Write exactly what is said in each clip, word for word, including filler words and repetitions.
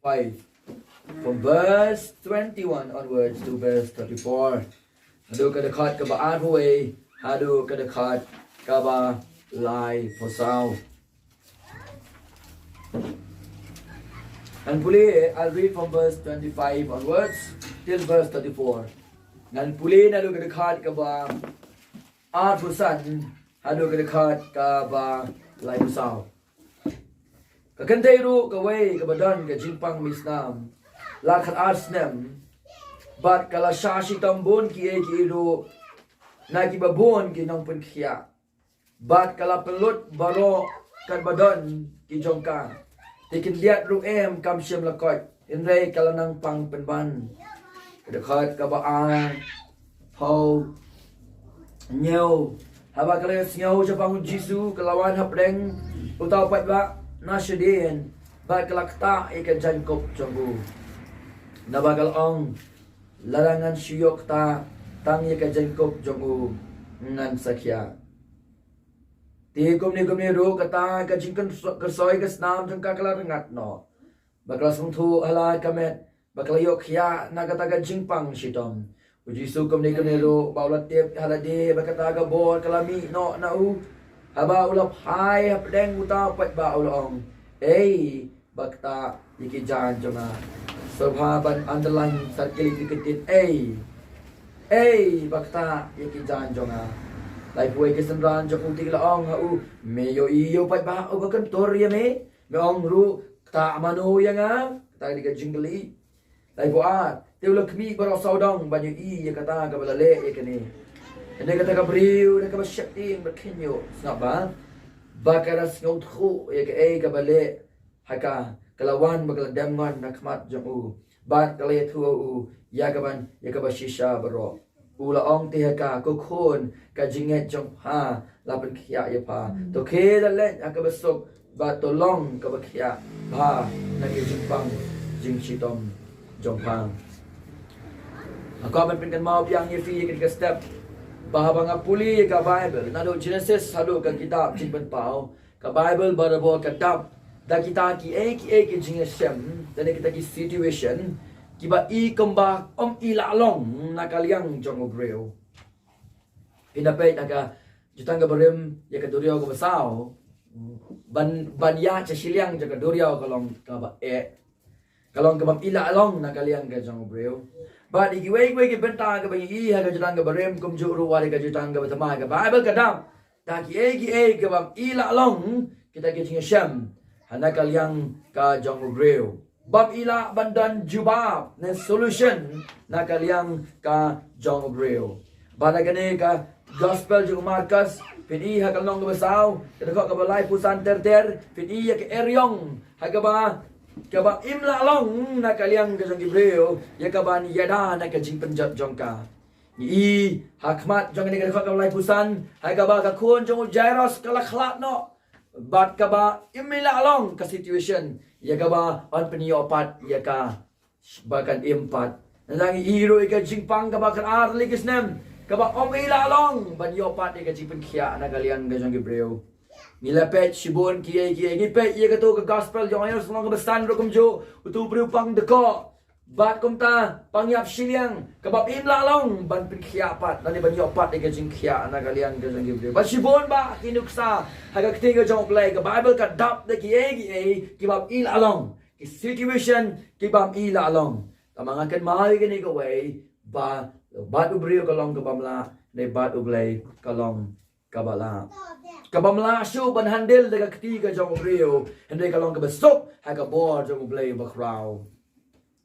five, from verse twenty-one onwards to verse thirty-four. Haduh ka dkhot kaba arphew wei haduh ka dkhot kaba laiphew saw. Ngan pule, I'll read from verse twenty-five onwards till verse thirty-four. Ngan pule naduh ka dkhot kaba arphew san haduh ka dkhot kaba laiphew saw. Ka kynthei ruh kawei kaba don ka jingpang misnam la khatar snem, bad ka la shah shitom bun kiei kiei ruh na kiba bun ki nongpynkhiah, bad ka la pynlut baroh katba don ki jong ka. Te khyndiat ruh em kam shym la koit, hynrei ka la nang pang pynban. Ka dkhot kaba arphew hynñiew. Haba ka la ïohsngew shaphang U Jisu, ka la wan hapdeng uta u paidbah na shadien, bad ka la ktah ïa ka jaiñkup jong u. Naba ka la ong, lada ngan shu ïoh ktah tang ïa ka jaiñkup jong u, ngan sa khiah. Te kumne kumne ruh kata ka jingkyrso-, kyrsoi ka snam jong ka ka la rngat noh, ba ka la sngewthuh ha la ka met, ba ka la ïoh khiah na kata ka jingpang shitom. U Jisu kumne kumne ruh ba u la tip ha lade ba kata ka bor ka la mih noh na u, haba u la phai hapdeng uta u paidbah, u la ong, ei, ba ktah ïa ki jaiñ jong nga. Sngewbha ban underline sarkili ki ktien ei. Ei, ba ktah ïa ki jaiñ jong nga. Laiphew wei ki synran jong u te ki la ong ha u, me ïohi ïa u paidbah uba kyntur ïa me, me ong ruh, ktah mano ïa nga? Kata ka dei ka jingkylli. Laiphew ar, te u la khmih baroh sawdong ban ïohi ïa kata kaba la leh ïa kane. Hynrei kata ka briew da kaba sheptieng bad khynñiuh, sngap bha, ba ka la sngewthuh ïa kaei kaba leh ha ka, ka la wan bad ka la dem ngon na khmat jong u, bad ka la ïathuh ha u ïa kaban, ïa kaba shisha baroh. U la ong te ha ka, ko khun, ka jingngeit jong pha la pynkhiah ïa pha. To khie da leit ha kaba suk, bad to long kaba khiah bha na ka jingpang jingshitom jong pha. Nga kwah ban pynkynmaw biang ïa phi ïa ka step ba haba nga pule ïa ka Baibl naduh Genesis haduh ka kitab Jingpynpaw, ka Baibl barabor ka dap da kita kiei kiei ki jingïashem, da kita ki situation kiba i kumba ym i la long na ka liang jong u briew. Phin da peit na ka Jutang kaba Rim ïa ka duriaw kaba saw, ban, ban ïaid sha shiliang jong ka duriaw ka long kaba eh, ka long kaba ym i la long na ka liang ka jong u briew. Bad ïa kiwei kiwei ki bynta kiba ngi i ha ka Jutang kaba Rim, kumjuh ruh wat ïa ka Jutang kaba Thymmai, ka Baibl ka dap da kiei kiei kiba ym i la long, kita ki jingïashem ha na ka liang ka jong u briew. Bym i lah ban don jubab ne solution na ka liang ka jong u briew. Bad ha kane ka Gospel jong u Markos, phin i ha ka lynnong kaba saw, ka dkhot kaba laiphew san ter ter, phin i ïa ka eriong ha kaba, kaba im lah long na ka liang ka jong ki briew ïa kaban ïada na ka jingpynjot jong ka. Ngi i ha khmat jong kane ka dkhot kaba laiphew san ha kaba ka khun jong u Jairus ka la khlad noh, bad kaba im i lah long ka situation ïa kaba yn pynïoh pat ïa ka ba kan im pat. Nangta ngi i ruh ïa ka jingpang kaba khatar tylli ki snem kaba ym i lah long ban ïoh pat ïa ka jingpynkhiah na ka liang ka jong ki briew. Ngi la peit shibun kiei kiei, ngi peit ïa kato ka Gospel jong u Jairus lynnong kaba san ruh kumjuh, uto u briew pang dkoh, bad kumta pang ïap shiliang kaba im lah long ban pynkhiah pat lane ban ïoh pat ïa ka jingkhiah na ka liang ka jong ki briew. Bad shibun bah ki nuksa ha ka ktien ka jong U Blei, ka Baibl ka dap da kiei kiei kiba im i lah long, ki situation kiba im i lah long. Tangba nga kynmaw ïa kane kawei, ba bad u briew ka long kaba ym lah, ne bad U Blei ka long kaba lah. Kaba ym lah shuh ban handle da ka kti ka jong u briew, hynrei ka long kaba suk ha ka bor jong U Blei uba khraw.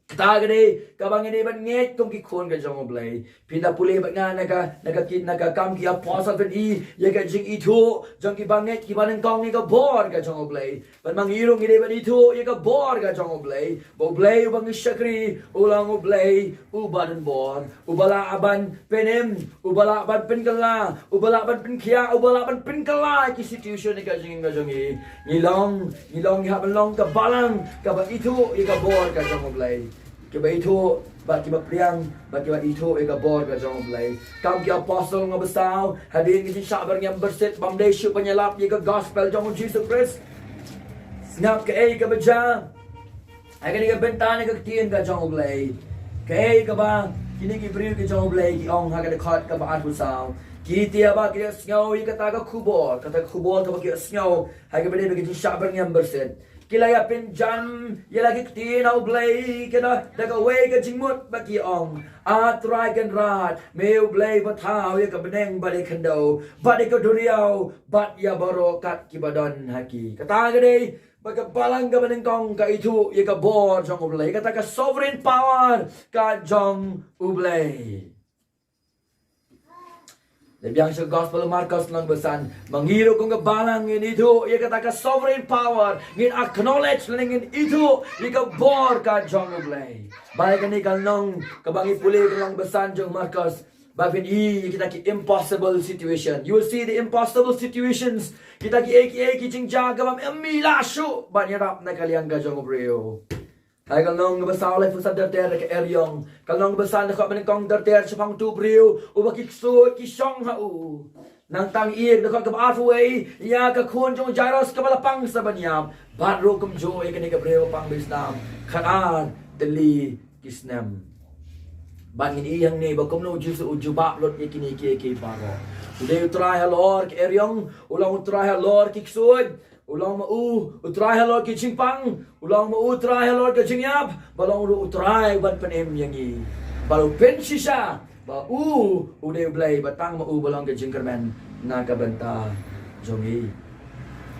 Kata ka dei kaba ngi dei ban ngeit kum ki khun ka jong U Blei. Phin da pule bad nga na ka, na ka ki, na ka Kam ki Apostol, phin i ïa ka jingithuh jong ki bangeit kiba nyngkong ïa ka bor ka jong U Blei. Bad ma ngi ruh ngi dei ban ithuh ïa ka bor ka jong U Blei, ba U Blei uba ngi shakri u long U Blei uba don bor, uba lah ban pynim, uba lah ban pynkylla, uba lah ban pynkhiah, uba lah ban pynkylla ki situation ïa ka jingim ka jong ngi. Ngi long, ngi long, ngi hap ban long ka balang kaba ithuh ïa ka bor ka jong U Blei. Kiba ithuh bad kiba pdiang bad kiba ithuh ïa ka bor ka jong U Blei. Kam ki Apostol lynnong ba saw, hadien ka jingshah byrngem byrsit, bym dei shuh ban ïalap ïa ka Gospel jong U Jisu Khrist. Sngap kaei kaba jia. Ha kane ka bynta ne ka ktien ka jong U Blei, kaei kaba kine ki briew ki jong U Blei ki ong ha ka dkhot kaba arphew saw? Ki tiaba ki ïohsngew ïa kata ka khubor, kata ka khubor kaba ki ïohsngew ha kaba dei ka jingshah byrngem byrsit, ki la ïa pynjam ïa la ki ktien U Blei, kane da kawei ka jingmut ba ki ong, A Trai Kynrad, me U Blei ba thaw ïa ka bneng bad ïa ka khyndew bad ïa ka duriaw bad ïa baroh kat kiba don ha ki. Kata ka dei ba ka balang kaba nyngkong ka ithuh ïa ka bor jong U Blei, kata ka sovereign power ka jong U Blei. Leit biang sha Gospel Markos lynnong ba san, ma ngi ruh kum ka balang ngin ithuh ïa kata ka sovereign power, ngin acknowledge lane ngin ithuh ïa ka bor ka jong U Blei. Ba ïa kane ka lynnong kaba ngi pule ka lynnong ba san jong Markos, ba phin i ïa kita ki impossible situation. You will see the impossible situations. Kita kiei kiei ki jingjia kaba ym lah shuh ban ïarap na ka liang ka jong u briew. Ha ka lynnong kaba saw, laiphew san, ter ter ka eriong. Ka lynnong kaba san, dkhot ba nyngkong ter ter, shaphang utu u briew uba ki ksuid ki shong ha u. Nangta i dkhot kaba arphew wei, ïa ka khun jong u Jairus kaba la pang sa ban ïap. Bad ruh kumjuh ïa kane ka briew ba pang ba isnam khatar tylli ki snem. Bad ngin i hangne ba kumno u Jisu u jubab lut ïa kine kiei kiei baroh. U dei U Trai halor ka eriong, u long U Trai halor ki ksuid, u long ma u U Trai halor ki jingpang, u long ma u U Trai halor ka jingïap, ba long ruh U Trai ban pynim ïa ngi. Bad u pynshisha ba u, u dei U Blei, ba tang ma u ba long ka jingkyrmen na ka bynta jong ngi.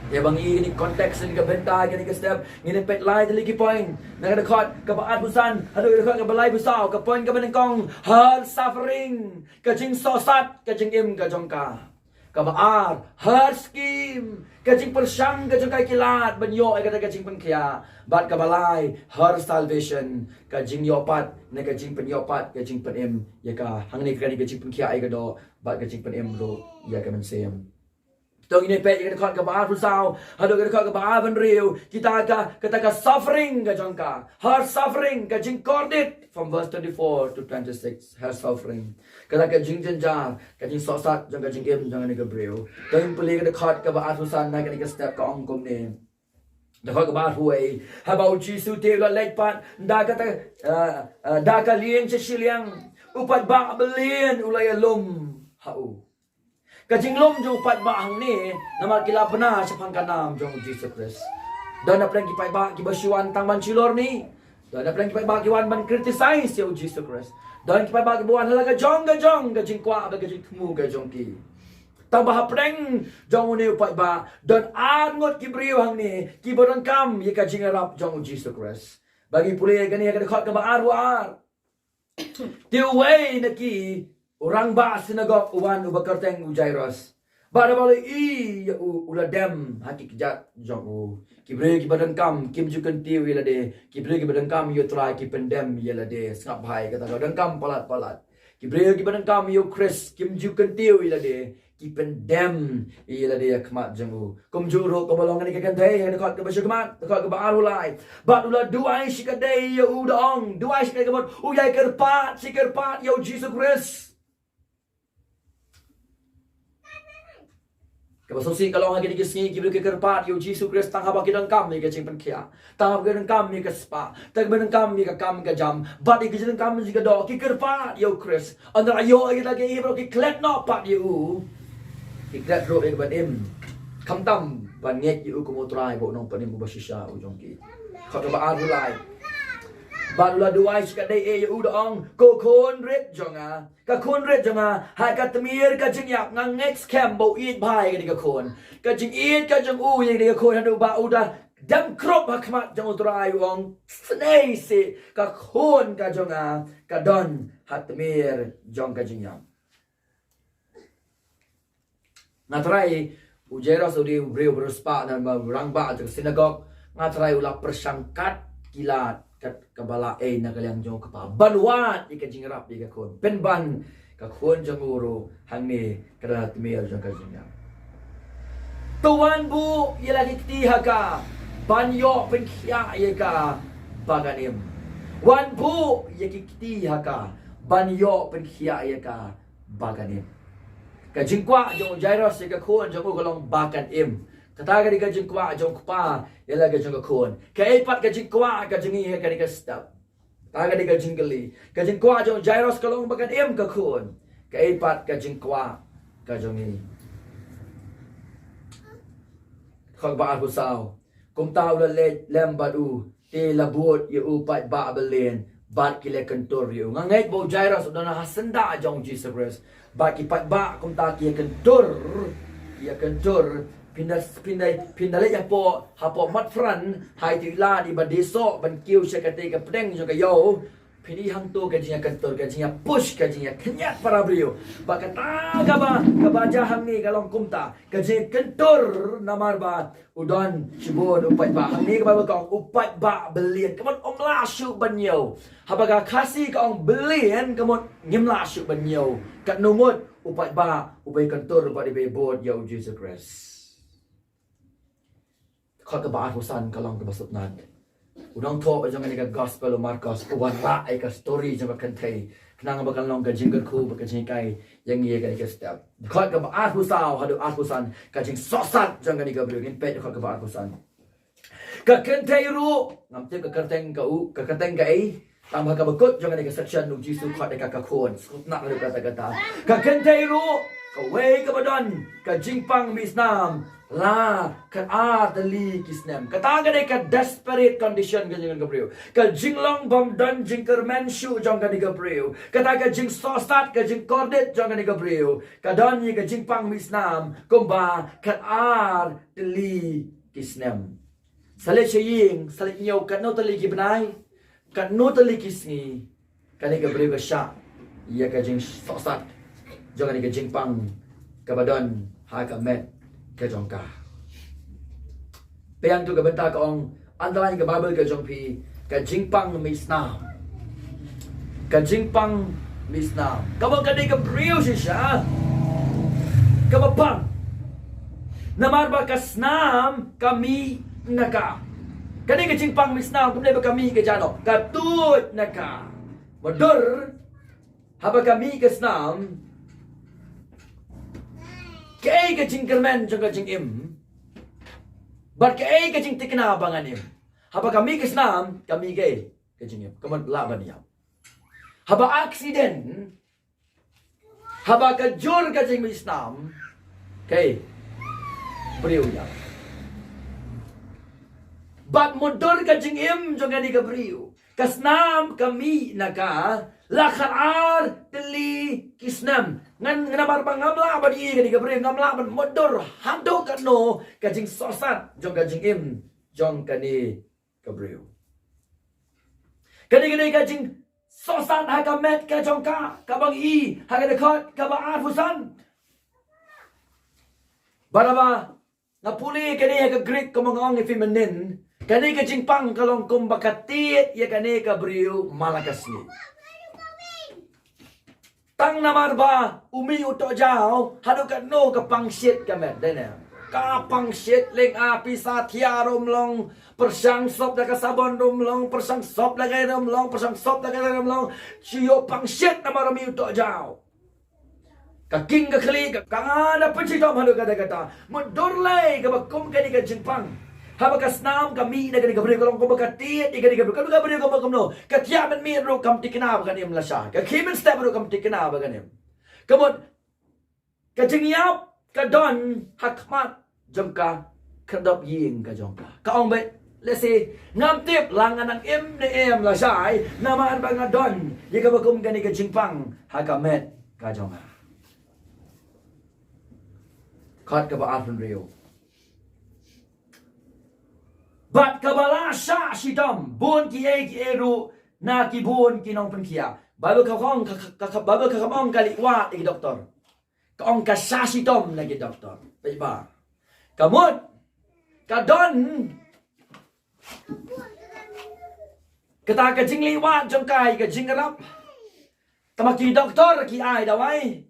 Ïa ba ngi i kane ka context, kane ka bynta, kane ka step, ngin peit lai tylli ki point. Na ka dkhot kaba arphew san haduh ka dkhot kaba laiphew saw, ka point kaba nyngkong, her suffering, ka jingsohsat ka jingim ka jong ka. Kaba ar, her scheme, ka jingpyrshang ka jong ka, ki lad ban ïoh ïa kata ka jingpynkhiah. Bad kaba lai, her salvation, ka jingïoh pat ne ka jingpynïoh pat, ka jingpynim ïa ka, hangne kane ka jingpynkhiah ïa ka doh bad ka jingpynim ruh ïa ka mynsiem. To ngin peit ïa ka dkhot kaba arphew saw haduh ka dkhot kaba arphew hynriew, kita ka, kata ka suffering ka jong ka, her suffering, ka jingkordit, from verse twenty-four to twenty-six, her suffering. Kata ka jingjynjar, ka jingsohsat jong ka jingim jong kane ka briew. To ngin pule ka dkhot kaba arphew san, na kane ka step ka ong kumne. Dkhot kaba arphew wei, haba u Jisu te u la leit pat da kata, eh, eh, da ka lieng sha shiliang, u paidbah byllieng u la ïalum ha u. Ka jinglum jong u paidbah hangne namar ki la bna shaphang ka nam jong u Jisu Khrist. Don na pdeng ki paidbah kiba shu wan tang ban shlur ni. Don na pdeng ki paidbah ki wan ban criticize ïa u Jisu Khrist. Don ki paidbah kiba wan ha la ka jong ka jong ka jingkwah bad ka jingthmu ka jong ki. Tangba hapdeng jong une u paidbah don ar ngut ki briew hangne kiba donkam ïa ka jingïarap jong u Jisu Khrist. Ba ngi pule ïa kane ha ka dkhot kaba arphew ar. Te uwei na ki, u rangbah synagog u wan, uba kyrteng u Jairus. Bad haba u la ïohi ïa u, u la dem ha ki kjat jong u. Ki briew kiba donkam kim ju kyntiew ïa lade. Ki briew kiba donkam ïa u Trai ki pyndem ïa lade. Sngap bha ïa kata, kiba donkam palat palat. Ki briew kiba donkam ïa u Khrist kim ju kyntiew ïa lade. Ki pyndem ïa lade ha khmat jong u. Kumjuh ruh kaba long kane ka kynthei ha dkhot kaba sha khmat, dkhot kaba arphew lai. Bad u la duwai shikatdei ïa u da ong, duwai shikatdei ka mut u ïai kyrpad shi kyrpad ïa u Jisu Khrist. Kaba sngewsih ka long ha kine ki sngi ki briew ki kyrpad ïa u Jisu Khrist tang haba ki donkam ïa ka jingpynkhiah. Tang haba ki donkam ïa ka spah, tang haba ki donkam ïa ka kam ka jam, bad ïa ka jingdonkam jong ka doh, ki kyrpad ïa u Khrist. Hynrei ïa kita kiei baroh ki klet noh pat ïa u. Ki klet ruh ïa ka ban im, khamtam ban ngeit ïa u kum u Trai bad u Nongpynim uba shisha u jong ki. Dkhot kaba arphew lai. Bad u la duwai shikatdei ïa u da ong, ko khun rit jong nga, ka khun rit jong nga, ha ka tmier ka jingïap nga ngeit skhem ba u ïeit bha ïa kane ka khun. Ka jingïeit ka jong u ïa kane ka khun haduh ba u da dem khrup ha khmat jong u Trai, u ong, sngewsih, ka khun ka jong nga ka don ha tmier jong ka jingïap. Nga tharai u Jairus u dei u briew ba riewspah, na ba u rangbah jong ka synagog. Nga tharai u la pyrshang kat ki lad, kat kaba la ei na ka liang jong u kpa ban wad ïa ka jingïarap ïa ka khun. Pynban ka khun jong u ruh hangne ka don ha tmier jong ka jingïap. To wan buh ïa la ki kti ha ka ban ïoh pynkhiah ïa ka ba kan im. Wan buh ïa ki kti ha ka ban ïoh pynkhiah ïa ka ba kan im. Ka jingkwah jong u Jairus ïa ka khun jong u ka long ba kan im. Kata ka dei ka jingkwah jong u kpa ïa la ka jong ka khun. Kaei pat ka jingkwah ka jong ngi ha kane ka step? Kata ka dei ka jingkylli. Ka jingkwah jong u Jairus ka long ba kan im ka khun. Kaei pat ka jingkwah ka jong ngi? Dkhot ba arphew saw. Kumta u la leit lem bad u, te la bud ïa u paidbah balian bad ki la kyntur ïa u. Nga ngeit ba u Jairus u don ha syndah jong u Jisu Khrist. Bad ki paidbah kumta ki ïa kyntur, ki ïa kyntur. Phin da, phin da, phin da leit hapoh, hapoh mat front ha ïa tu i lad iba die soh ban kiew sha katei ka pdeng jong ka ïew. Phin i hangto ka jingïakyntur, ka jingïapush, ka jingïakynjat para briew. Bad kata kaba, kaba jia hangne ka long kumta, ka jingïakyntur namar ba u don shibun u paidbah. Hangne ka Baibl ka ong u paidbah balian. Ka mut ym lah shuh ban ñiew. Haba ka Khasi ka ong balian, ka mut ngim lah shuh ban ñiew. Katno ngut u paidbah uba ïakyntur bad iba bud ïa u Jisu Khrist? Dkhot kaba arphew san ka long kaba sngewtynnat. U nongthoh jong kane ka gospel u Markos u wanrah ïa ka story jong ka kynthei, khnang ba kan long ka jingkyrkhu bad ka jinghikai ïa ngi ha kane ka step. Dkhot kaba arphew saw haduh arphew san, ka jingsohsat jong kane ka briew. Ngin peit dkhot kaba arphew san. Ka kynthei ruh, ngam tip ka kyrteng ka u, ka kyrteng kaei. Tang ba ha kaba kut jong kane ka section u Jisu u khot ïa ka ka khun. Sngewtynnat haduh katta katta. Ka kynthei ruh, kawei kaba don ka jingpang mih snam la khatar tylli ki snem. Kata ka dei ka desperate condition ka jong ka briew. Ka jinglong bym don jingkyrmen shuh jong kane ka briew. Kata ka jingsohsat, ka jingkordit jong kane ka briew, ka don ïa ka jingpang mih snam kumba khatar tylli ki snem. Sa leit sha ïing, sa leit ñiew, katno tylli ki bnai, katno tylli ki sngi, kane ka briew ka shah ïa ka jingsohsat jong kane ka jingpang kaba don ha ka met ka jong ka. Peit hangto ka bynta ka ong, underline ka Baibl ka jong phi, ka jingpang mih snam. Ka jingpang mih snam. Kaba ka dei ka briew shisha kaba pang. Namar ba ka snam ka mih na ka. Kane ka jingpang mih snam kam dei ba ka mih ka jano, ka tuid na ka. Mutdur, haba ka mih ka snam, kaei ka jingkyrmen jong ka jingim? Bad kaei ka jingthikna ba ngan im? Haba ka mih ka snam, ka mih kaei? Ka jingim. Ka mut lah ban ïap. Haba accident, haba ka jur ka jingmih snam, kaei? Briew ïap. Bad mutdur ka jingim jong kane ka briew, ka snam ka mih na ka la khatar tylli ki snem. Ngan, ngan namar ba ngam lah ban ïohi kane ka briew, ngam lah ban mutdur haduh katno ka jingsohsat jong ka jingim jong kane ka briew. Kane ka dei ka jingsohsat ha ka met ka jong ka, kaba ngi i ha ka dkhot kaba arphew san. Bad haba nga pule kane ha ka Greek, kumba nga ong ïa phi mynnin, kane ka jingpang ka long kumba ka tied ïa kane ka briew man la ka sngi. Tang namar ba u mih u tohjaw, haduh katno ka pang shit ka met, dei ne? Ka pang shit, lynga pisa thiah ruh ym long, pyrshang sop da ka sabon ruh ym long, pyrshang sop da ka ruh ym long, pyrshang sop da ka ruh ym long. Shu ïoh pang shit namar u mih u tohjaw. Ka king ka khlieh, ka, ka nga da pynshitom haduh katta katta. Mutdur lei kaba kum kane ka jingpang. Haba ka snam ka mih na kane ka briew, ka long kumba ka tied ïa kane ka briew. Kane ka briew kumba kumno, ka thiah mynmiet ruh kam thikna ba kan im lashai. Ka khie mynstep ruh kam thikna ba kan im. Ka mut ka jingïap ka don ha khmat jong ka khyrdop ïing ka jong ka. Ka ong beit, lehse ngam tip la ngan nang im ne em lashai, namar ba nga don ïa kaba kum kane ka jingpang ha ka met ka jong nga. Dkhot kaba arphew hynriew. Bad kaba la shah shitom, bun kiei kiei ruh na ki bun ki nongpynkhiah. Baibl kam ong ka, ka, ka, Baibl kam ong ka leit wad ïa ki doktor. Ka ong ka shah shitom na ki doktor. Peit ba, ka mut ka don kata ka jingleit wad jong ka ïa ka jingïarap. Tangba ki doktor ki ai dawai,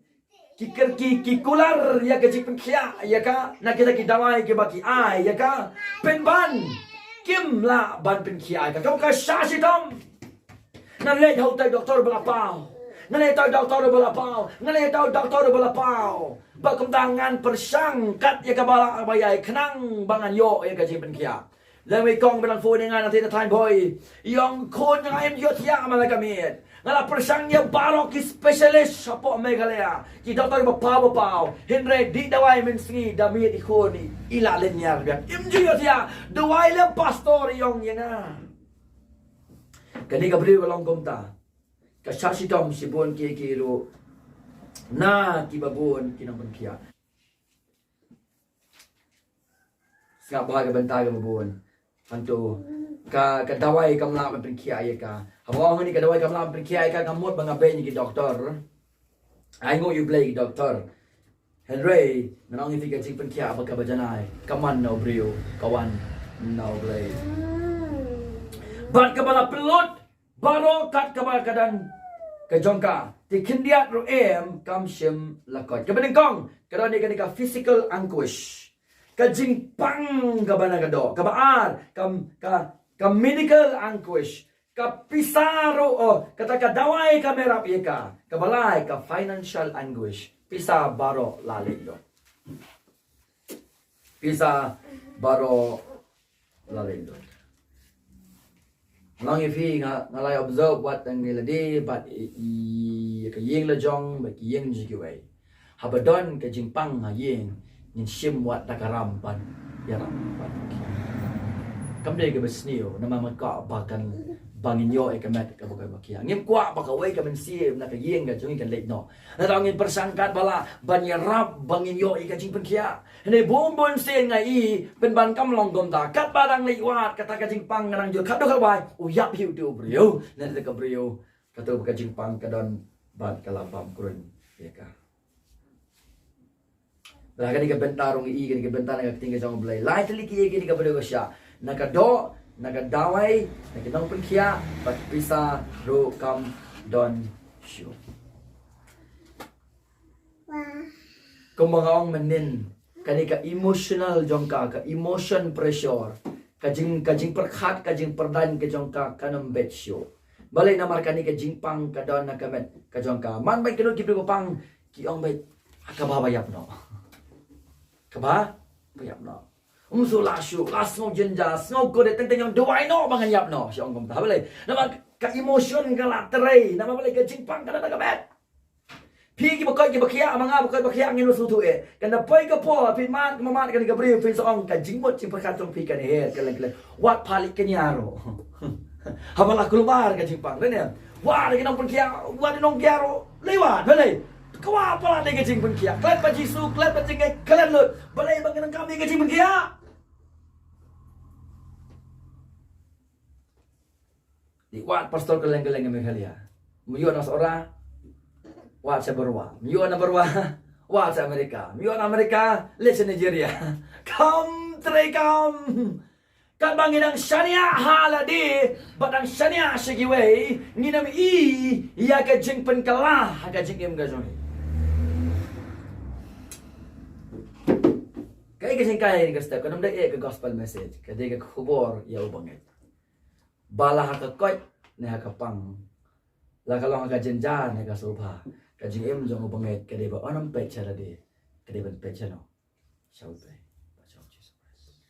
ki kyr, ki, ki kular ïa ka jingpynkhiah ïa ka na kita ki dawai kiba ki ai ïa ka, pynban kim lah ban pynkhiah ïa ka. Ka, ka shah shitom. Ngan leit ha utai u doktor ba la paw. Ngan ïa ïoh doktor ba la paw, ngan ïa ïoh doktor ba la paw. Ba kumta ngan pyrshang kat ïa kaba lah ba ïai khnang ba ngan ïoh ïa ka jingpynkhiah. Lem i kong ba nang phone ïa nga na tei na thaiñ Bhoi. I ong khun nga im ïohthiah man la ka miet. Nga la pyrshang ïa baroh ki specialist hapoh Meghalaya. Ki doktor ba paw ba paw. Hynrei dih dawai mynsngi da miet i khun i la lynñiar biang. Im ju ïohthiah. Dawai lem pastor i ong ïa nga. Kane ka briew ka long kumta. Ka shah shitom shibun ki ki ruh na kiba bun ki nongpynkhiah. Sngap bha ka bynta kaba bun. Hangto ka ka dawai kam lah ban pynkhiah ïa ka. Haba ong ni ka dawai kam lah ban pynkhiah ïa ka, ka mut ba nga beiñ ïa ki doktor. Ai nguh ïa U Blei ki doktor. Hynrei ngan ong ïa phi ka jingpynkhiah ba kaba janai ka man na u briew, ka wan na U Blei. Bad kaba la pynlut baroh kat kaba ka don ka jong ka. Te khyndiat ruh em kam shym la koit. Kaba nyngkong ka don ïa kane ka physical anguish. Ka jingpang kaba na ka doh. Kaba ar ka, ka, ka medical anguish. Ka pisa ruh, oh, kata ka dawai kam ïarap ïa ka. Kaba lai ka financial anguish. Pisa baroh la leit lut. Pisa baroh la leit lut. Nga ong ïa phi nga, nga la observe wat tang ne lade bad i, i, ka ïing la jong bad ki ïing jong kiwei. Haba don ka jingpang ha ïing ngin shim wat da ka ram ban ïarap bad. Kam dei kaba sniew namar ma ka ba kan ba ngin ïoh ïa ka met kaba koit ba khiah. Ngim kwah ba kawei ka mynsiem na ka ïing ka jong ngi kan leit noh. Nangta ngin pyrshang kat ba lah ban ïarap ba ngin ïoh ïa ka jingpynkhiah. Hynrei bun bun sien nga i pynban kam long kumta. Katba dang leit wad kata ka jingpang ka dang jur khatduh khatwai u ïap hi uto u briew. Nangta ka briew kato ka jingpang ka don bad ka la bam kruiñ ïa ka. Ba la kane ka bynta ruh ngi i kane ka bynta na ka ktien ka jong U Blei. Lai tylli ki ïa kane ka briew ka shah. Na ka doh, na ka dawai, na ki nongpynkhiah bad pisa ruh kam don shuh. Kumba nga ong mynnin, kane ka emotional jong ka, ka emotion pressure, ka jing, ka jingpyrkhat, ka jingpyrdan ka jong ka kan ym beit shuh. Balei? Namar kane ka jingpang ka don na ka met ka jong ka. Man beit ka don ki briew ba pang ki ong beit, kaba ba ïap noh. Kaba ba ïap noh. Um shu la shu la sngew jynjar, sngew khuslai, teng teng ong dawai noh ba ngan ïap noh. Shu ong kumta. Balei? Namar ka emotion ka la trei. Namar balei? Ka jingpang ka don na ka met. Phi kiba koit kiba khiah, ma nga ba koit ba khiah ngin ym sngewthuh eh. Kan da poi ka por phi mad, ka mad kane ka briew phin sa ong ka jingmut jingpyrkhat jong phi kan her, kan leng, kan leng. Wat pha leit kñia ruh. Haba la kulmar ka jingpang, ne? Wat ki nongpynkhiah, wat ki nongkñia ruh. Lei wat, balei? Ka wat palat dei ka jingpynkhiah. Klet bad Jisu, klet bad jingngeit, klet lut. Balei ba ngin ym kam ïa ka jingpynkhiah? Dei wat pastor kylleng kylleng ka Meghalaya. Mynta na Sohra, wat sha Bedoya. Mynta na Bedoya, wat sha Amerika. Mynta na Amerika, leit sha Nigeria. Kam trei kam. Katba ngi dang shaniah ha lade bad dang shaniah sha kiwei, ngin ym i ïa ka jingpynkylla ha ka jingim ka jong ngi. Kaei ka jingkylli ka step, ka ym dei eh ka gospel message, ka dei ka khubor ïa u bangeit. Ba la ha ka koit ne ha ka pang, la ka long ha ka jynjar ne ka sngewbha, ka jingim jong u bangeit ka dei ba un ym peit sha lade, ka dei ban peit shano? Sha U Blei, ba sha U Jisu Khrist.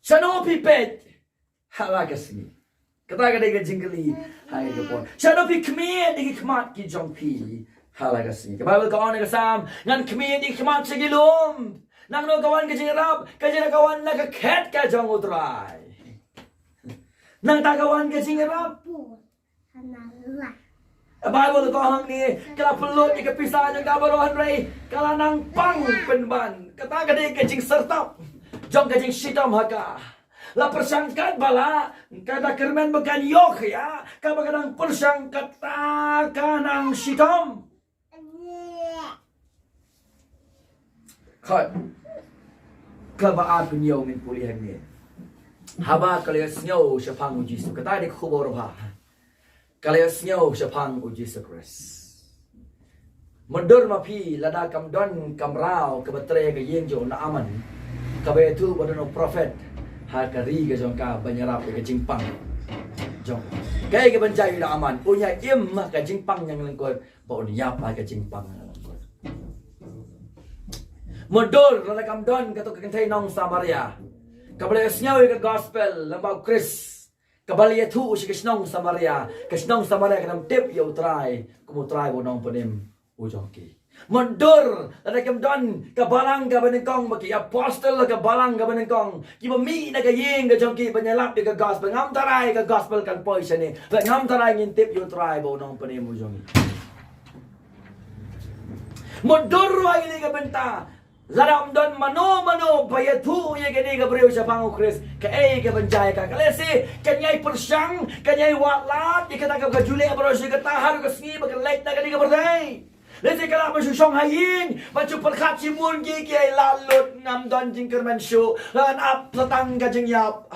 Shano phi peit ha la ka sngi? Kata ka dei ka jingkylli ha ka por. Shano phi khmied ïa ki khmat ki jong phi ha la ka sngi? Ka Baibl ka ong ha ka Salm, ngan khmied ïa ki khmat sha ki lum. Nangno ka wan ka jingïarap? Ka jingïarap ka wan na ka khet ka jong U Trai. Nangta ka wan ka jingïarap. Ka Baibl ka ong hangne, ka la pynlut ïa ka pisa jong ka baroh hynrei ka la nang pang pynban. Kata ka dei ka jingsyrtap jong ka jingshitom ha ka. La pyrshang kat ba la ka da kyrmen ba kan ïoh ïa ka, ba ka nang pyrshang kata ka nang shitom. Khot. Kaba ar pynïoh ngin pule hangne. Haba ka la ïohsngew shaphang U Jisu. Kata dei ka khubor ba. Ka la ïohsngew shaphang U Jisu Khrist. Myndur ma phi lada kam don kamraw kaba trei ka ïing jong u Naaman, kaba ïathuh ba don u prophet ha ka ri ka jong ka ban ïarap ïa ka jingpang jong u. Kaei kaban jia ïa u Naaman? Un ïa im ha ka jingpang jong ka lyngkot, bad un ïap ha ka jingpang jong ka lyngkot. Mutdur lada kam don katto ka kynthei nong Samaria kaba la ïohsngew ïa ka gospel lyngba u Khrist, kaba la ïathuh sha ka shnong Samaria, ka shnong Samaria kan ym tip ïa u Trai kum u Trai bad u Nongpynim u jong ki. Mutdur lada kam don ka balang kaba nyngkong bad ki apostol, ka balang kaba nyngkong kiba mih na ka ïing ka jong ki ban ïalap ïa ka gospel. Ngam tharai ka gospel kan poi shane, bad ngam tharai ngin tip ïa u Trai bad u Nongpynim u jong ngi. Mutdur ruh ha kane ka bynta, lada ym don mano mano ba ïathuh ïa kane ka briew shaphang u Khrist, kaei kaban jia ïa ka? Ka lehse kan ïai pyrshang, kan ïai wad lad ïa kata kaba ka ju leh baroh shi katta ha ka sngi ba ka leit na kane ka pyrthei. Lehse ka lah ban shu shong ha ïing, ban shu pyrkhat shimon ki, ki ïai lad lut, ngam don jingkyrmen shuh, ngan ap sa tang ka jingïap.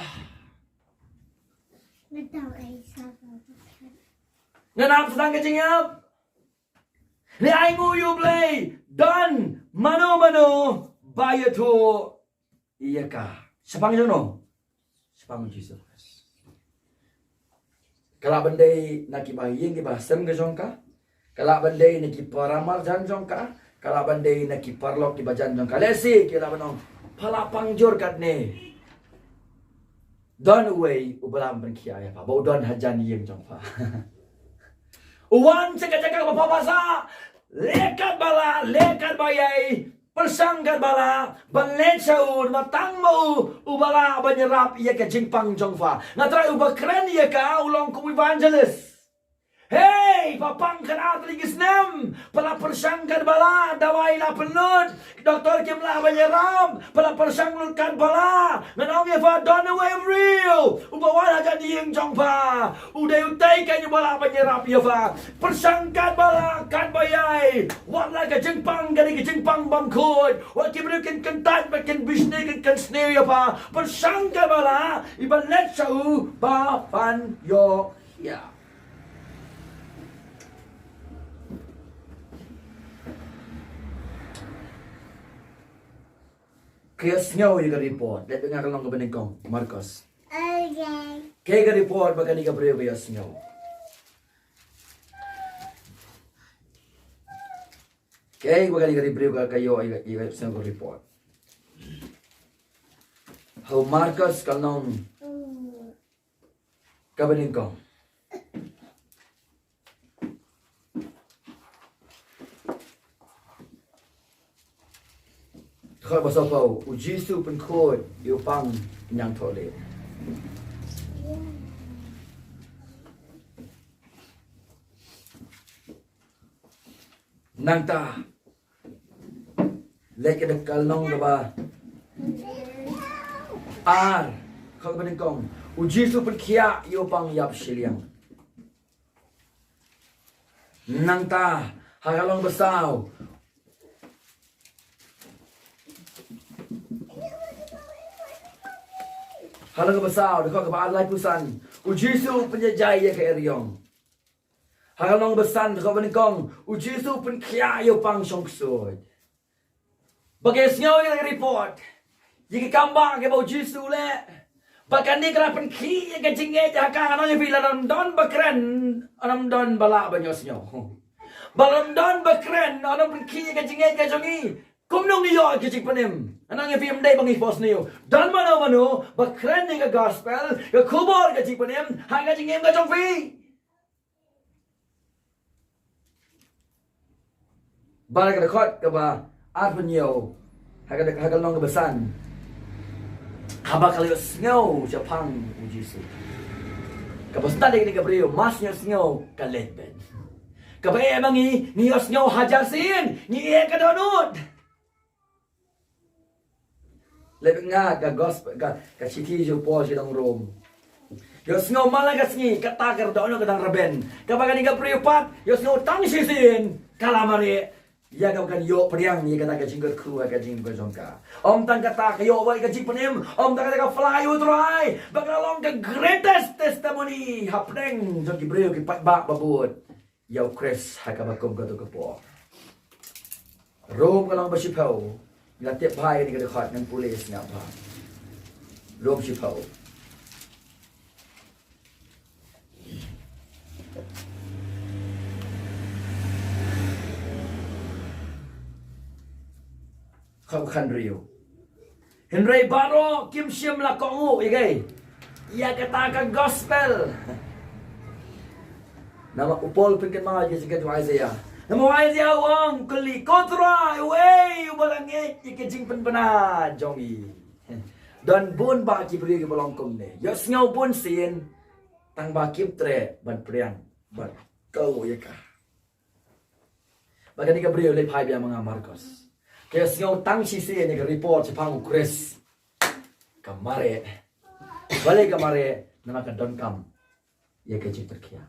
Ngan ap sa tang ka jingïap. Lehse ai nguh ïa U Blei, don mano mano ba ïathuh ïa ka shaphang jong no? Shaphang U Jisu Khrist. Ka lah ban dei na kiba ha ïing kiba ha sem ka jong ka. Ka lah ban dei na ki para marjan jong ka. Ka lah ban dei na ki paralok kiba jan jong ka. Lehse ki lah ban ong, pha la pang jur katne. Don uwei uba lah ban pynkhiah ïa pha, ba u don hajan ïing jong pha. U wan sha ka jaka kaba pha sah, leh katba lah, leh katba ïai, pyrshang katba lah ban leit sha u, namar tang ma u uba lah ban ïarap ïa ka jingpang jong pha. Nga tharai uba kren ïa ka u long kum u evangelist. Hei, pha pang kane ar tylli ki snem, pha la pyrshang katba lah, dawai la pynlut, doktor kim lah ban ïarap, pha la pyrshang lut katba lah. Ngan ong ïa pha, don uwei u briew uba wan hajan ïing jong pha. U dei utai keiñ uba lah ban ïarap ïa pha. Pyrshang katba lah, katba ïai. Wat la ka jingpang ka dei ka jingpang bymkhuid, wat ki briew kin kyntait bad kin bishni, kin, kin sniew ïa pha. Pyrshang katba lah, i ban leit sha u ba phan ïoh ïa. Ka ïohsngew ïa ka report. Leit bad nga ka lynnong kaba nyngkong, Markos. Kaei ka report ba kane ka briew ka ïohsngew? Kaei ba kane ka briew ka, ka ïoh, ïa ka, ïa ka ïohsngew ka report? Ha u Markos ka lynnong kaba nyngkong. Dkhot ba sawphew, U Jisu pynkhuid ïa u pang ñiangthohlieh. Nangta, leit ka dkhot lynnong kaba ar, dkhot kaba nyngkong, U Jisu pynkhiah ïa u pang ïap shiliang. Nangta, ha ka lynnong ba saw, ha ka lynnong ba saw, dkhot kaba ar, laiphew san, U Jisu pynjaijai ïa ka eriong. Ha ka lynnong ba san, dkhot ba nyngkong, U Jisu pynkhiah ïa u pang shongksuid. Ba ka ïohsngew ïa ka report, ïa ka kam ba kaba U Jisu u leh, ba kane ka la pynkhih ïa ka jingngeit ha ka. Ngan ong ïa phi, lada ym don ba kren, ym don ba lah ban ïohsngew. Ba lada ym don ba kren, ym pynkhih ïa ka jingngeit ka jong ngi, kumno ngi ïoh ïa ka jingpynim? Ngan ong ïa phi, ym dei ba ngi pos sniew. Don mano mano ba kren ïa ka gospel, ka khubor ka jingpynim, ha ka jingim ka jong phi. Bad ka dkhot kaba arphew hynñiew, ha ka, ha ka lynnong kaba san, haba ka la ïohsngew shaphang U Jisu, kaba stad ïa kane ka briew, mar shu ïohsngew ka leit beit. Kaba eh ma ngi, ngi ïohsngew hajar sien, ngi eh ka dohnud. Leit bad nga ka gospel, ka, ka shithi jong u Paul sha ki nong Rom. Ïohsngew man la ka sngi, kata ka dohnud ka dang rben. Kaba kane ka briew pat, ïohsngew tang shisien, ka la mareh ïa kaba kan ïoh pdiang ïa kata ka jingkyrkhu ha ka jingim ka jong ka. Ym tang kata, ka ïoh ïa ka jingpynim, ym tang kata, ka pla ïa u Trai, ba ka la long ka greatest testimony hapdeng jong ki briew, ki paidbah ba bud ïa u Khrist ha kaba kum kato ka por. Rom ka lynnong ba shiphew, ngi la tip bha ïa kane ka dkhot, ngan pule sngap bha. Rom shiphew. Khatriew. Hynrei baroh kim shym la kohnguh ïa kaei? Ïa kata ka gospel. Namar u Paul u pynkynmaw ïa ka jingkren u Isaiah. Namar u Isaiah u ong, kylli, ko Trai, uei uba la ngeit ïa ka jingpynbna jong ngi? Don bun bah ki briew kiba long kumne. Ïohsngew bunsien, tang ba kim treh ban pdiang bad kohnguh ïa ka. Bad kane ka briew, leit phai biang ma nga Markos. Ka ïohsngew tang shisien ïa ka report shaphang u Khrist, ka mareh. Balei ka mareh? Namar ka donkam ïa ka jingpyrkhat.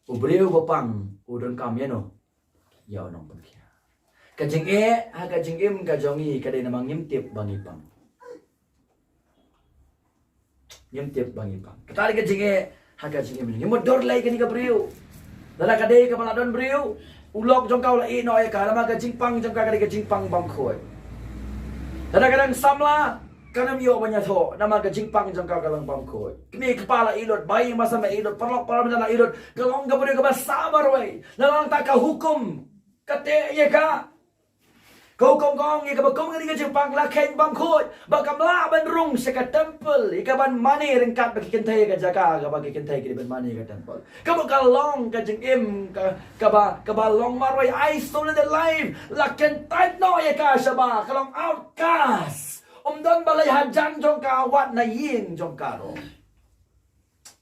U briew ba pang u donkam ïano? Ïa u nongpyrkhat. Ka jingeh ha ka jingim ka jong ngi ka dei namar ngim tip ba ngi pang. Ngim tip ba ngi pang. Kata dei ka jingeh ha ka jingim. Ngim mutdur lei kane ka briew. Lada ka dei kaba la don briew, u lok jong ka u la ïeh noh ïa ka, namar ka jingpang jong ka ka dei ka jingpang bymkhuid. Lada ka dang samla, kan ym ïoh ban ïathoh, namar ka jingpang jong ka ka long bymkhuid. Kmie kpa la ïeh lut, baïing basam la ïeh lut, paralok paralmynta la ïeh lut, ka long ka briew kaba sah marwei. Lada nangta ka hukum ka teh ïa ka. Ka hukum ka ong ïa kaba kum kane ka jingpang la kheiñ bymkhuid, ba kam lah ban rung sha ka temple, ïa kaban mane ryngkat bad ki kynthei ha ka jaka kaba ki kynthei ki dei ban mane ha ka temple. Kaba ka long ka jingim ka, kaba, kaba long marwei, isolated life, la kyntait noh ïa ka shaba, ka long outcast. Ym don balei hajan jong ka, wat na ïing jong ka ruh.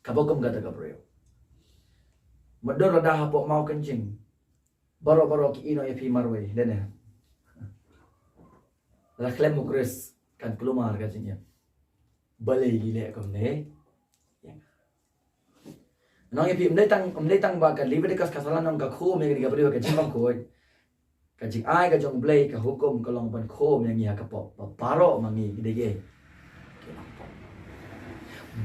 Kaba kum kata ka briew. Mutdur lada hapoh mawkynjing. Baroh baroh ki ïeh noh ïa phi marwei, dei ne? Lada khlem u Khrist kan kulmar ka jingim. Balei ngi leh kumne? Ngan ong ïa phi, ym dei tang, ym dei tang ba ka Leviticus ka sa la ong ka khum ïa ka briew ka jingbymkhuid. Ka jingai ka jong U Blei, ka hukum ka long ban khum ïa ngi ha ka pop. Ba baroh ma ngi ki dei ki, ki nongpop.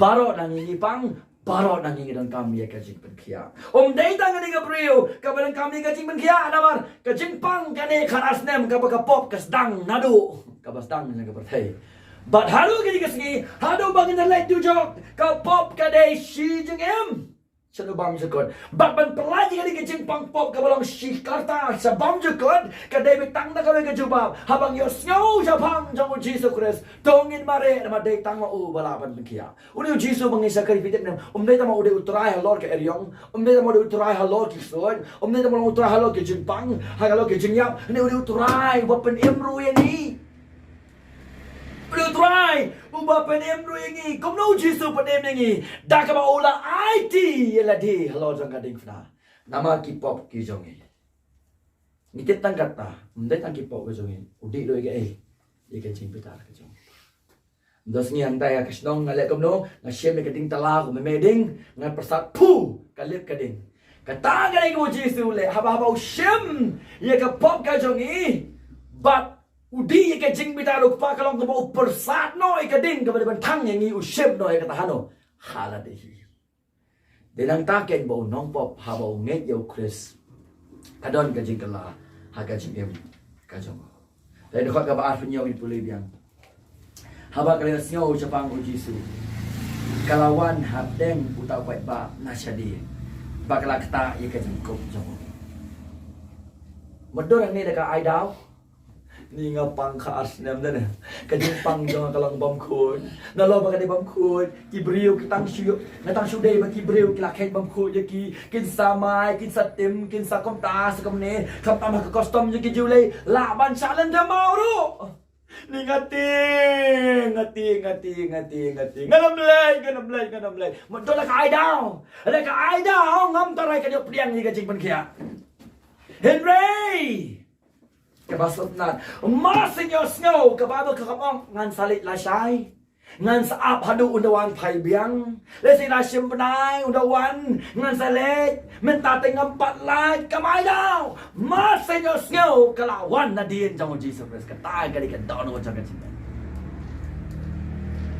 Baroh na ngi ngi pang, baroh na ngi ngi donkam ïa ka jingpynkhiah. Ym dei tang kane ka briew kaba donkam ïa ka jingpynkhiah, namar ka jingpang kane khadar snem kaba ka pop ka sdang naduh kaba sdang na ka pyrthei. Bad haduh kane ka sngi, haduh ba ngin leit dujok, ka pop ka dei shi jingim sha u bymjukut. Bad ban pyllait ïa kane ka jingpang pop kaba long shi karta sha bymjukut, ka dei beit tang da kawei ka jubab. Haba ngi ïohsngew shaphang jong u Jisu Khrist, to ngin mareh, namar dei tang ma u ba lah ban pynkhiah. Une u Jisu ba ngi shakri, phi tip ne em, ym dei tang ma u dei u Trai halor ka eriong, ym dei tang ma u dei u Trai halor ki ksuid, ym dei tang ma u dei u Trai halor ki jingpang, halor ki jingïap, ne u dei u Trai uba pynim ruh ïa ngi. U dei u Trai uba pynim ruh ïa ngi. Kumno u Jisu pynim ïa ngi? Da kaba u la aiti ïa lade halor jong ka diengphna namar ki pop ki jong ngi. Ngi tip tang kata, ym dei tang ki pop ki jong ngi. U dih ruh ïa kaei? Ïa ka jingbitar ka jong u. Ynda sngi hangtai ha ka shnong nga leh kumno, nga shim ïa ka ding tala, kumno me ding, nga pyrsad, phu, ka lip ka ding. Kata ka dei kaba u Jisu u leh, haba, haba u shim ïa ka pop ka jong ngi, bad u dih ïa ka jingbitar u Kpa, ka long kaba u pyrsad noh ïa ka ding kaba dei ban thang ïa ngi, u shim noh ïa kata hano? Ha lade hi. Dei nangta keiñ ba u nongpop haba u ngeit ïa u Khrist, ka don ka jingkylla ha ka jingim ka jong u. Dei dkhot kaba ar, pynïoh, ngin pule biang. Haba ka la ïohsngew shaphang u Jisu, ka la wan hapdeng uta u paidbah na shadien, bad ka la ktah ïa ka jingkup jong u. Mutdur hangne da ka ai daw. Ni nga pang khadar snem, dei ne? Ka jingpang jong nga ka long bymkhuid. Nalor ba ka dei bymkhuid, ki briew ki tang shu, nga tang shu dei ba ki briew ki la kheiñ bymkhuid ïa ki, kin sa mai, kin sa tim, kin sa kumta sa kumne, khamtam ha ka custom jong ki Jiw lei, lah ban shah lynter maw ruh. Ni nga tieng, nga tieng, nga tieng, nga tieng, nga tieng. Ngan ym leit, ngan ym leit, ngan ym leit. Mutdur da ka ai daw. Da ka ai daw, ngam tharai kan ïoh pdiang ïa ka jingpynkhiah. Hynrei kaba sngewtynnat, mar shu ïohsngew, ka Baibl ka ong, ngan sa leit lashai. Ngan sa ap haduh un da wan phai biang. Lehse da shim bnai un da wan, ngan sa leit. Mynta te ngam pat lait, ka mai daw. Mar shu ïohsngew, ka la wan nadien jong u Jisu Khrist. Kata ka dei ka dohnud jong ka jingngeit.